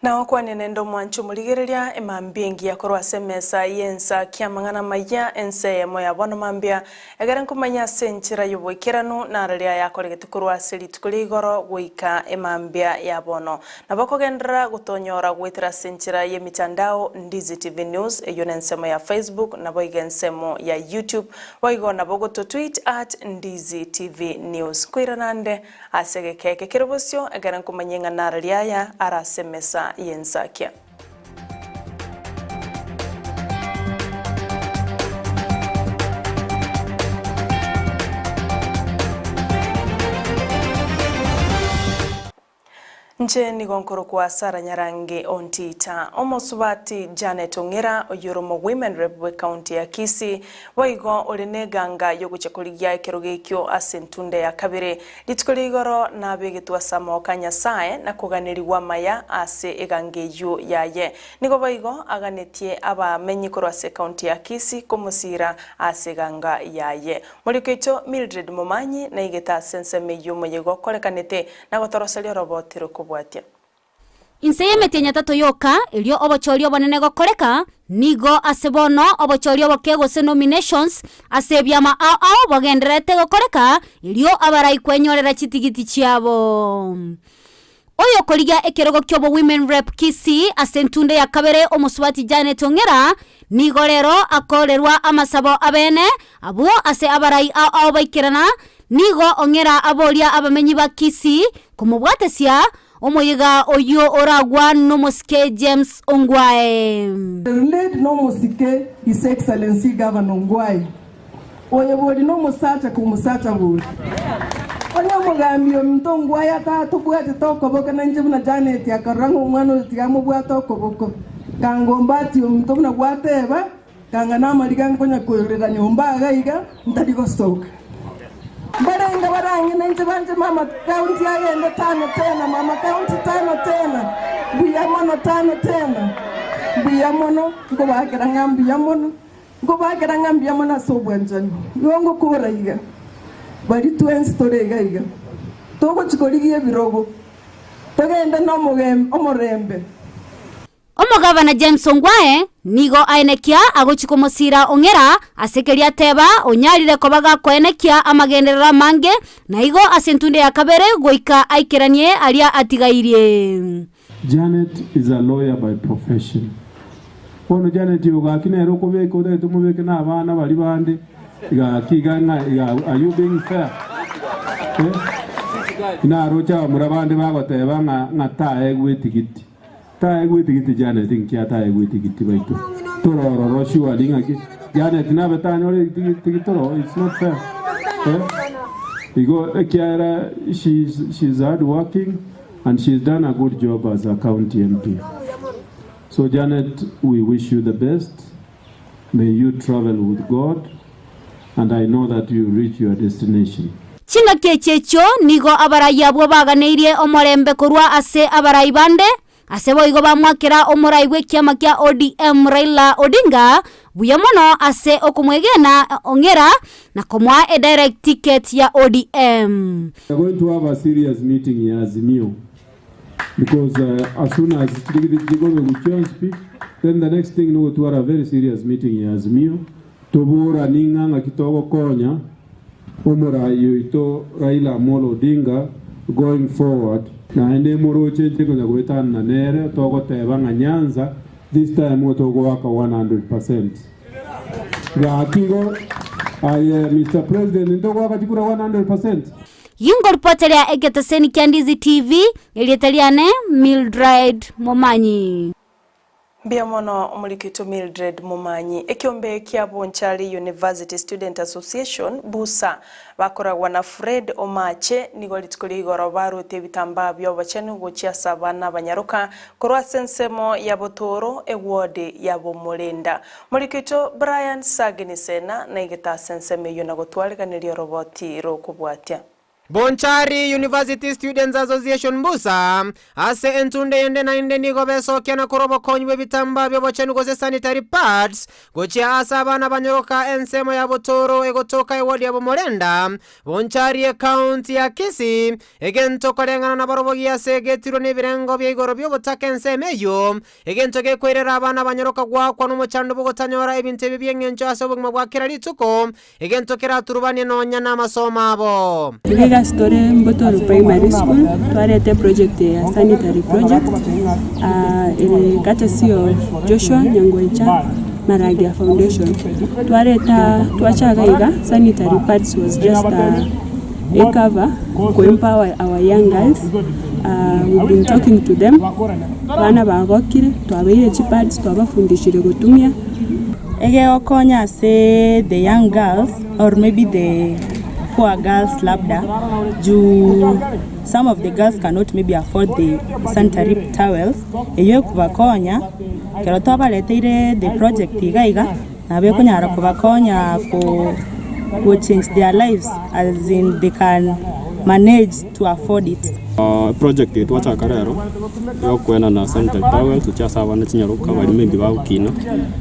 Na okwane nende omwancho omorigereria emambia engiya korwa ase emesa y'ensa ki'amang'ana amaya ense eyemo ya bono mambia, egere nkomanya ase enchera y'oboikeranu nararia yakoregete korwa ase rituko ria igoro goika emambia ya bono. Nabo okogenderera gotonyora goetera ase enchera y'emitandao Ndizi TV News eyio nensemo ya Facebook naboigo ensemo ya YouTube boigo nabo gototweet at Ndizi TV News. Nkoirana nde Ase egeka eke kere bosio, ekero nkomanya ng'a nararia aya are ase emesa y'ensakia. Inche nigo nkorokwa Sarah Nyarangi Ontita. Omosubati Janet Ong'era oyio ore omo Women Rep bw'ecounty ya Kisii Boigo ore neganga y'ogochia korigia ekerogo ekio ase entunda ya kabere. Rituko ria igoro nabegetwe ase amaboko a Nyasae na koganerigwa amaya ase eganga eyio yaye. Nigo boigo aganetie abamenyi korwa ase ekaunti ya Kisii komosiira ase eganga yaye. Moriko oito Mildred Momanyi naigete ase ensemo eyio omoyega okorekanete na gotoroseria oroboti rokobwatia. Inse y'emetienyi etato yoka, erio obochori obonene gokoreka, nigo ase bono obochori oboke gose nominations ase ebiama ao ao bogendererete gokoreka, erio abarai kwenyorera chitigiti chiabo. Oyokorigia ekerogo ki'obo Women Rep Kisii ase entunde ya kabere omosubati Janet Ong'era nigo rero akorerwa amasabo abene abwo ase abarai ao ao baikerana, nigo Ong'era aboria abamenyi ba Kisii komobwatesia Omoyega oyio oragwa nomosike James Ongwae. Led nomosike His Excellency Governor Ongwae, oyo bori nomosacha komosacha bori. Onye omogambi ominto Ongwae atatobwatete okoboko nainche buna Janet akarora ng'a omwana oyo tiga amobwate okoboko, kangombati ominto buna gwateba, Kanga namariga nkonya koirera nyomba iga iga ntari gosoka. Mbarenge barang'ina inche banche mama county agende tano tena mama county tano tena mbuya mono tano tena mbuya mono nkobakera ng'a mbuya mono nkobakera ng'a mbuya mono ase obwanchani. Igo ngokora iga baria twensi tore iga iga togochi korigia ebirogo togende na omorembe. Omogavana James Ongwae nigo aenekia agochia komosiira Ong'era ase keria ateba onyarire koba gakoenekia amagenderero amange na igo ase entunde ya kabere goika aikeranie aria atigairie. Janet is a lawyer by profession. Bono Janet oyo gaki nere okobeka otagete omobeke na abana baria bande gaki iga ng'a iga are you being fair? Eh? Naroche abamura bande bagoteba ng'a ng'a taegwe etigiti. Taegwe etigiti Janet nki ataegwe etigiti baito? Torororo surely ng'aki Janet nabe tanyore etigiti toro it's not fair. Eh? Igo ekiagera she's, she's hard working and she's done a good job as a county MP. So Janet, we wish you the best. May you travel with God and I know that you reach your destination. Chingaki echi echio nigo abarai abwo baganeirie omorembe korwa ase abarai bande, ase boigo bamwakera omorai bw'ekiama kia ODM Raila Odinga buya mono ase okomwegena Ong'era na komoa edirect ticket ya ODM. We are going to have a serious meeting ya Azimio because as soon as chirigiti chikobe chionsi pi, then the next thing nogotwara a very serious meeting ya Azimio, toborani ng'a ng'aki togokonya omorai oito Raila Amolo Odinga going forward. Naende moroche inche konya goetanana nere togoteba ng'a Nyanza this time nigo togoaka 100%. Gaki igo aye Mister President ntogoaka chikura 100%? Ingoripoteria egeteseni kia Ndizi TV, erieta riane Mildred Momanyi. Mbuya mono omorikito Mildred Momanyi. Ekiombe kia Bonchari University Student Association, BUSA, bakoragwa na Fred Omache nigo rituko ria igoro baruete ebitambaa bi'obochenu gochia ase abana abanyaroka korwa ase ensemo ya Botoro eward ya Bomorenda. Omorikito Brian Sagini Sena naigete ase ensemo eyio na gotwariganeria oroboti rokobwatia. Bonchari University Students Association, BUSA, ase entunda eyende naende nigo besokia na korwa obokonyi bw'ebitambaa bi'obochenu gose sanitary pads gochia ase abana banyoroka ensemo ya Botoro egotoka eward ya Bomorenda, Bonchari ecounty ya Kisii, egento koreng'ana nabarobwo giase egetirwe nebirengo bia igoro bi'obotaka ensemo eyio Egento gekoirera abana abanyoroka goakwa nomochando bw'ogotanyora ebinto ebi bi'engencho ase obogima bwa kera rituko, egento keraturubanie nonya namasomo abo. Iga ase tore Mbotoro Primary School twarete eproject eye ya sanitary project ere courtesy of Joshua Nyangwecha Maragia Foundation. Twareta twacha iga iga sanitary pads was just a a cover ko empower our young girls we've been talking to them. Abana bagokire, twabaeire chipads, twabafundishire gotumia. Egegokonya ase the young girls or maybe the poor girls labda juu some of the girls cannot maybe afford the sanitary towels, eyio ekobakonya ekero twabareteire the project iga iga, nabo ekonyara kobakonya ko go change their lives as in they can manage to afford it. Project eye twachaka rero yokoenana sanitary towels gochia ase abana chinyaroka baria maybe bagokina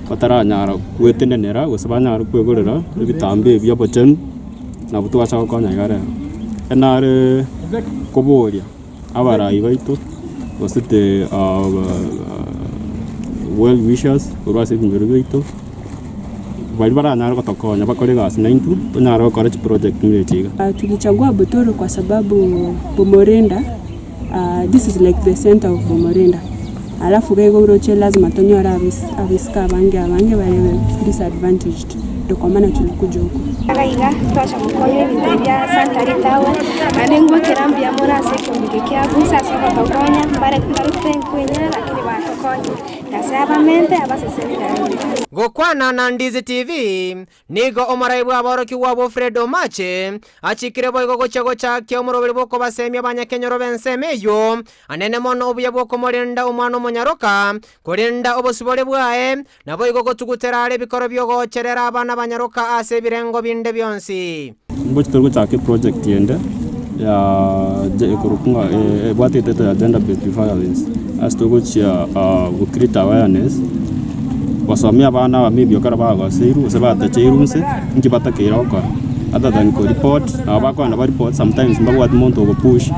bataranyara gwetenenera gose banyare kwegorera ebitambaa ebi obochenu nabo twacha gokonya iga rero. Enare koboria abarai baito gose the well wishers korwa ase ebinyoro biaito, baria baranyare gotokonya bakore egasi naintwe, tonyare gokora chiproject buna echi iga. Tulichagua Butoro kwa sababu Bomorinda this is like the center of Bomorinda alafu iga igo oroche lazima tonyore abaiseke abange abange bare disadvantaged ndio kwa maana tulikuja huku. Iga iga twacha gokonya ebinto ebi bia sanitary towel, naende ngwakera mbuya mono ase ekeombe eke kia Busa ase ogotokonya, mbare mbare tenkoinyora lakini batokonyire. Nyasae abamente abasesenie naende. Gokwana na Ndizi TV, nigo omorai bw'aborokigwa abwo Fred Omache achikire boigo gochia gochakia omoroberi bw'okobasemia abanyakenyoro b'ensemo eyio anene mono obuya bw'okomorenda omwana omonyaroka, korenda obosibore bwaye, Naboigo gotugutera are ebikoro bi'ogocherera abana banyaroka ase ebirengo binde bionsi. Ngochi tori gochaka eproject ende ya ekorokwa ng'a ebwate etitle ya gender based violence ase togochia go create awareness gosomia abana aba maybe ekero bagoseirwe gose batacheirwe inse inki batakeire gokora other than ko report nabo bakogenda ba report sometimes mbabwati monto ogo push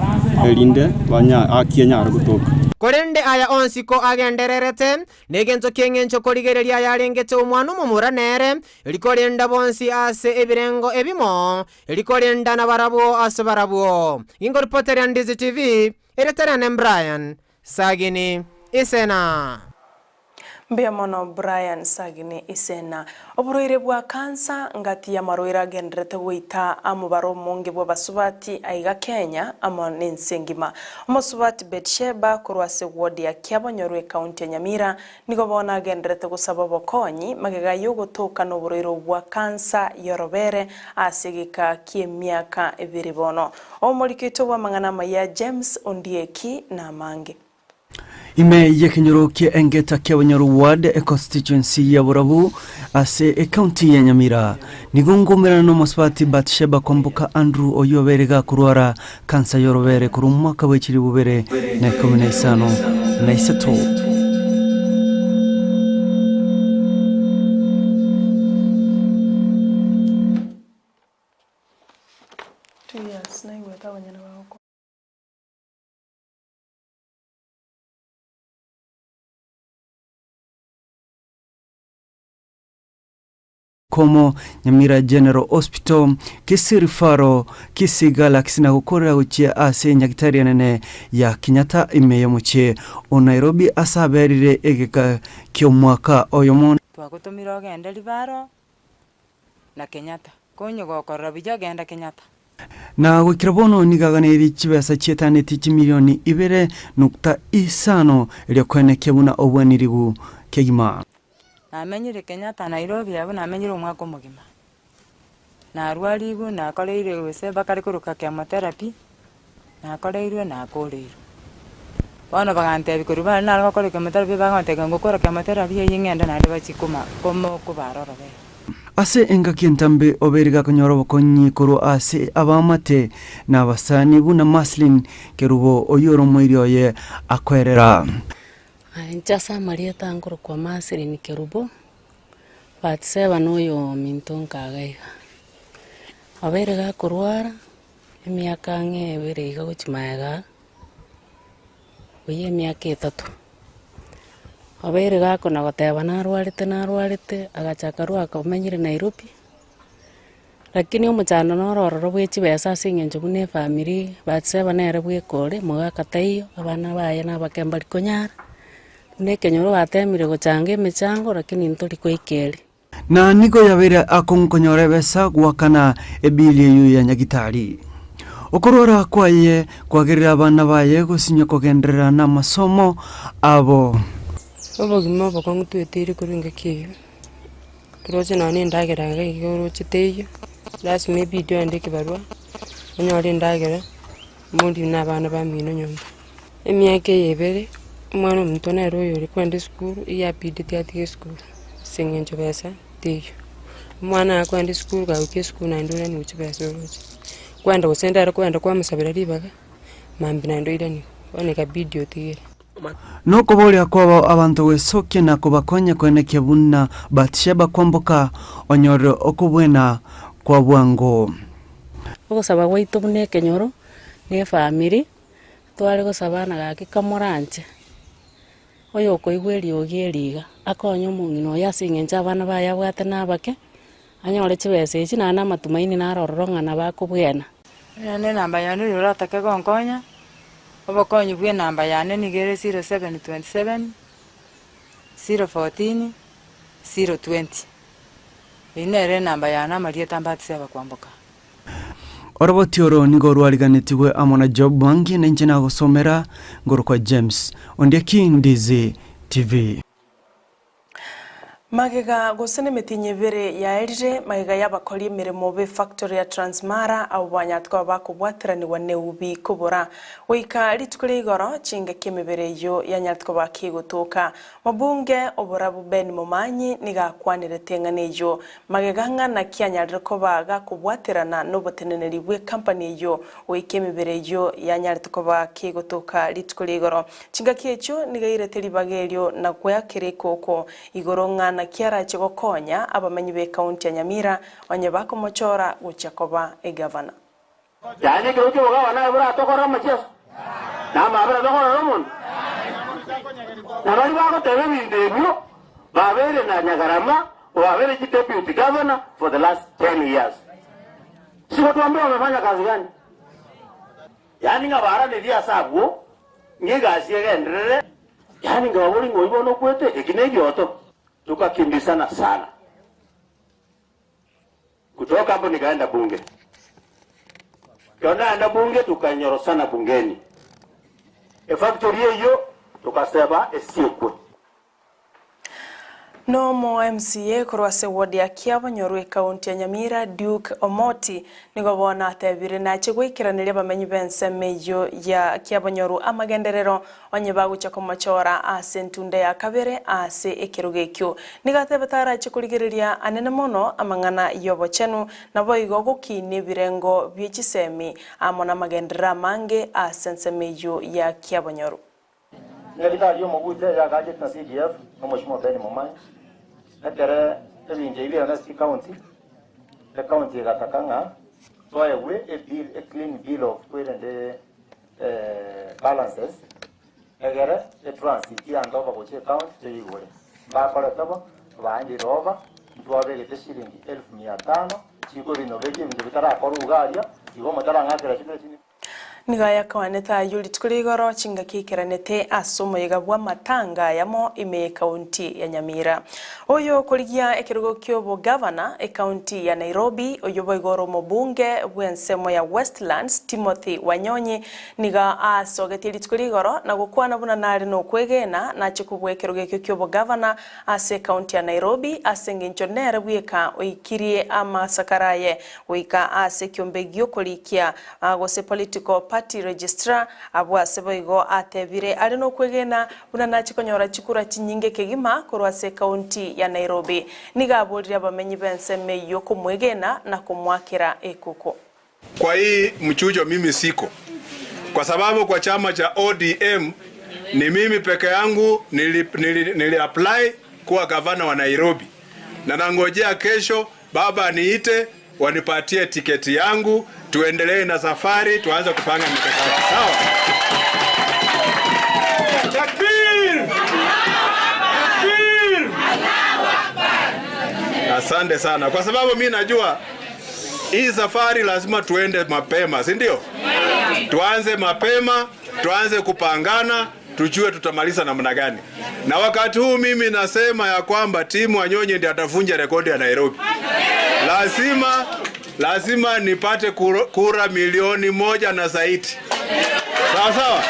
erinde banya haki enyare gotoka. Korende aya onsi ko agendererete, Negento ki'engencho korigereria ayarengete omwana omomura nere, rikorenda bonsi ase ebirengo ebimo, rikorenda nabarabwo ase barabwo. Ingoripoteria Ndizi TV, erieta riane Brian Sagini Isena. Mbuya mono Brian Sagini Isena. Oborwaire bwa kansa ngati y'amarwaire agenderete goita amobaro omonge bw'abasubati aiga Kenya amo nense engima. Omosubati Betsheba korwa ase ward ya Kiabonyoru ecounty ya Nyamira nigo bono agenderete gosaba obokonyi magega y'ogotoka noborwaire obwo bwa kansa y'orobere ase egeka ki'emiaka ebere bono. Omoriki oito bw'amang'ana amaya James Ondieki namange. Ime y'ekenyoro kia Engeta Kiabonyoru Ward, econstituency ya Borabu ase ecounty ya Nyamira, nigo ngoumerana n'omosubati Bathsheba Kwamboka Andrew oyio obeire gakorwara kansa y'orobere korwa omwaka bwe chilifu bibere na ikomi na isano na isato. Komo, Nyamira General Hospital, Kisii Referral, Kisii Galaxy na gokorera gochia ase enyagitari enene ya Kenyatta ime y'omochie o Nairobi ase aberire egeka ki'omwaka oyomo. Twagotomire ogende ribaro na Kenyatta, konye gokorora buya genda Kenyatta. Na goikera bono nigo aganeirie chibesa chietaneti chimilioni ibere nukta isano erio koenekia buna obwanirigu kegima. Namenyire Kenyatta Nairobi abwo namenyire omwaka omogima. Narwarigwe nakoreirwe gose bakare koroka chemotherapy, nakoreirwe nakoreirwe. Bono bagantebia korwa bare nare gokora chemotherapy bagontebia ngokora chemotherapy eyio ng'ende naende bachie koma komo kobara orobere. Ase engaki entambe obeire gakonyora obokonyi korwa ase abaamate na abasani buna Maslin Kerubo oyio ore omoiri oye akoerera. Inche ase amarieta nkorokwa Maslin Kerubo, Bathseba noyo ominto nkaga iga. Obeire gakorwara emiaka ang'e ebere iga gochia magega, buya emiaka etato. Obeire gakona goteba narwarete narwarete, agachaka rwa akamenyire Nairobi, lakini omochando noro ororo bwe chibesa ase eng'encho buna efamiri, Bathseba nere bweka ore, mogaka taiyo, abana baye na abake mbari konyara, buna ekenyoro batemire gochanga emechango lakini ntori koika erio. Na nigo yabeire akong'u konyora ebesa goakana ebili eyio ya nyagitari. Okorwara kwaye kwagerire abana baye gosinywa kogenderera namasomo abo. Obogima obokong'u tweteire korwa engaki eyio, toroche nonya na endagera iga iga oroche teiyo, lasima ebidi ogende ekebarua, onyore endagera, morie na abana bamino nyomba. Emiaka eye ebere, omwana omonto nere oyo ore kwenda esukuru, eyio abideti atige esukuru, ase eng'encho besa teiyo. Omwana akwenda esukuru, kagoika esukuru naende oiraniwe chibesa oroche. Kwenda gose ndero kwenda kwamosabera ribaga, mambia naende oiraniwe, bono ekabidi otigere. Nokoboria kwabo abanto gwesokia na kobakonya koenekia buna Bathsheba kwamboka onyorire okobwena kwa bwango. Ogosaba gwaito buna ekenyoro, na efamiri, Tware gosaba na gaki kamoranche, oyokoigwa eriogi eri iga, akonye omong'ina oye ase eng'encho abana baye abwate nabake, anyore chibesa echi naende amatumaini naro ororo ng'a nabo akobwena. Naende enamba yane oyo oratake gonkonya, obokonyi bwa enamba yane nigo ere 0727 014 020. Eyio nere enamba yane amarieta Bathsheba Kwamboka. Oroboti oro nigo rwariganetigwe amo na Job Mwangi na inche nagosomera ngorokwa James Ondieki Ndizi TV. Magega gose nemetienyi ebere yaerire, magega y'abakori emeremo b'efactory ya Transmara abwo banyarete koba bakobwateranigwa neubi kobora. Goika rituko ria igoro, chingaki emebere eyio yanyarete koba kegotoka. Mobunge oborabu Ben Momanyi nigo akwanerete eng'ana eyio Magega ng'a naki anyarire koba gakobwaterana noboteneneri bw'ekampani eyio goika emebere eyio yanyarete koba kegotoka rituko ria igoro. Chingaki echio nigo airete ribaga erio na gweakera ekoko igoro ng'a naki arache gokonya abamenyi b'ekaunti ya Nyamira onye bakomochora gochia koba egavana. Yaani ekero ki'obogabana aye boratokorere amachiaso, na amaabera tokorere omonto. Na baria bagoteba ebinto ebio babeire na Nyagarama obabeire chi deputy governor for the last 10 years. Sigotwambia wamefanya kazi gani? Yaani ng'a baaranerie ase abwo, ng'a egasi egenderere. Yaani. Yaani nkababori ng'a oyio bono okwete, eki negioto. Tukakimbisana sana. Kutoka hapo nikaenda bunge. Ekero naenda bunge tukanyorosana bungeni. Efactory eyio togaseba esiekwe. Nomo MCA korwa ase ward ya Kiabonyoru ekaunti ya Nyamira Duke Omoti nigo bono atebire nache goikeraneria abamenyi b'ensemo eyio ya Kiabonyoru amagenderero onye bagochia komochora ase entunda ya kabere ase ekerogo ekio. Nigo atebete arache korigereria anene mono amang'ana y'obochenu naboigo gokinia ebirengo bie chisemi amo namagenderero amange ase ensemo eyio ya Kiabonyoru. Nyagetari y'omogucha eyagachete na CDF na Omweshimiwa Ben Momanyi, ekere ebinto ebi biairana ase chicounty, ecounty egataka ng'a toegwe e bill, a clean bill of kwerende balances, egere etransit yanto gochia ecounty toyeigore. Mbakorete bo, baancheire over, ntwabegete shilingi elfu mia tano, chikorinoveti ebinto bitarakorwa iga aria, igo motarang'akera chibesa chinde. Nigo ayakwanete ayio rituko ria igoro chingaki aikeranete ase omoyega bw'amatanga ayamo ime y'ekaunti ya Nyamira. Oyo okorigia ekerogo ki'obogavana ekaunti ya Nairobi, oyio boigo ore omobunge bw'ensemo ya Westlands Timothy Wanyonyi nigo asogetie rituko ria igoro na gokwana buna nare nokwegena nache kobua ekerogo ekio ki'obogavana ase ekaunti ya Nairobi ase engencho nere bweka oikirie amasakara aye goika ase ekiombe gi'okorikia gose Political Party Registrar, abwo ase boigo atebire are nokwegena buna nache konyora chikura chinyinge kegima korwa ase ekaunti ya Nairobi. Nigo aborire abamenyi b'ensemo eyio komwegena na komoakera ekuku. Kwa hii mchujo mimi siko kwa sababu kwa chama cha ODM ni mimi peke yangu nili, nili, nili apply kuwa gavana wa Nairobi na nangojea kesho baba aniite wanipatie tiketi yangu tuendelee na safari tuanze kupanga mikakati sawa. Takbir! Takbir! Asante sana, kwa sababu mi najua hii safari lazima tuende mapema, si ndio? Tuanze mapema, tuanze kupangana, tujue tutamaliza namna gani. Na wakati huu mimi nasema ya kwamba timu Wanyonyi ndiye atavunja rekodi ya Nairobi. Lazima lazima nipate kura, kura milioni moja na zaidi, sawa sawa.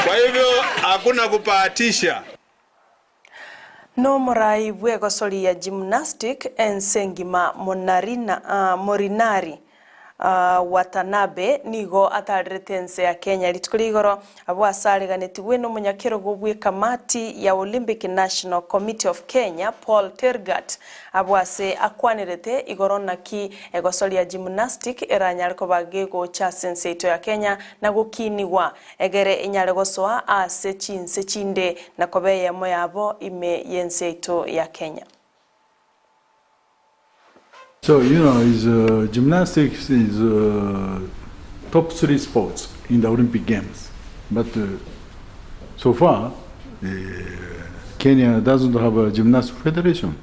Kwa hivyo hakuna kupahatisha. Nomorai bw'egosori ya gymnastic ense engima Monarina, uh, Morinari uh, Watanabe nigo atarerete ense ya Kenya rituko ria igoro abwo ase areganetigwe na omonyakerogo bw'ekamati ya Olympic National Committee of Kenya Paul Tergat abwo ase akwanerete igoro naki egosori ya gymnastic eranyare koba gegocha ase ense yaito ya Kenya na gokinigwa egere enyare gosoa ase chinse chinde na koba eyemo yabo ime y'ense yaito ya Kenya. So you know, is gymnastics is top three sports in the Olympic Games, but so far Kenya doesn't have a gymnastics federation.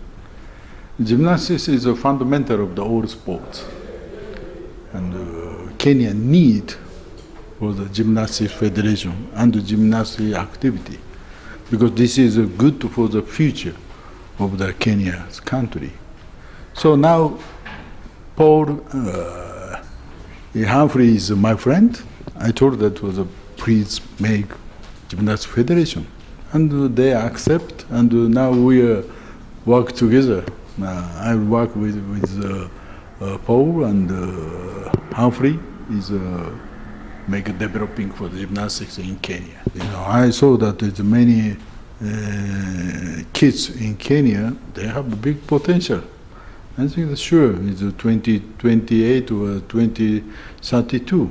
Gymnastics is a fundamental of the all sports, and Kenya need for the gymnastics federation and the gymnastics activity, because this is good for the future of the Kenya's country. So now, Paul Humphrey is my friend. I told that was a please make gymnastics federation, and they accept. And now we work together. I work with with Paul and Humphrey is make a developing for the gymnastics in Kenya. You know, I saw that there's many kids in Kenya. They have a big potential. I think that sure, it's 2028 or 2032,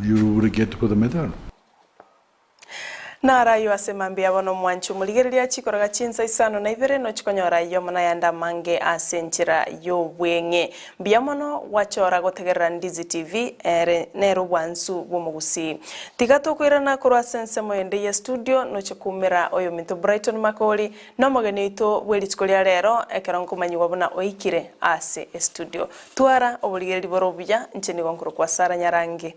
you will get for the medal. Naro ayio ase mambia bono omwanchi omorigereria chikoroga chinsa isano na ibere nochikonyora ayio amo nayande amange ase enchera y'obweng'e. Mbuya mono gwachora gotegerera Ndizi TV ere nere obwansu bw'omogusii. Tiga tokoirana korwa ase ensemo ende ye studio noche koumera oyominto Brighton Makori nomogeni oito bwe rituko ria rero ekero nkomanyigwa buna oikire ase estudio. Twara oborigereria bore obuya inche nigo nkorokwa Sarah Nyarange.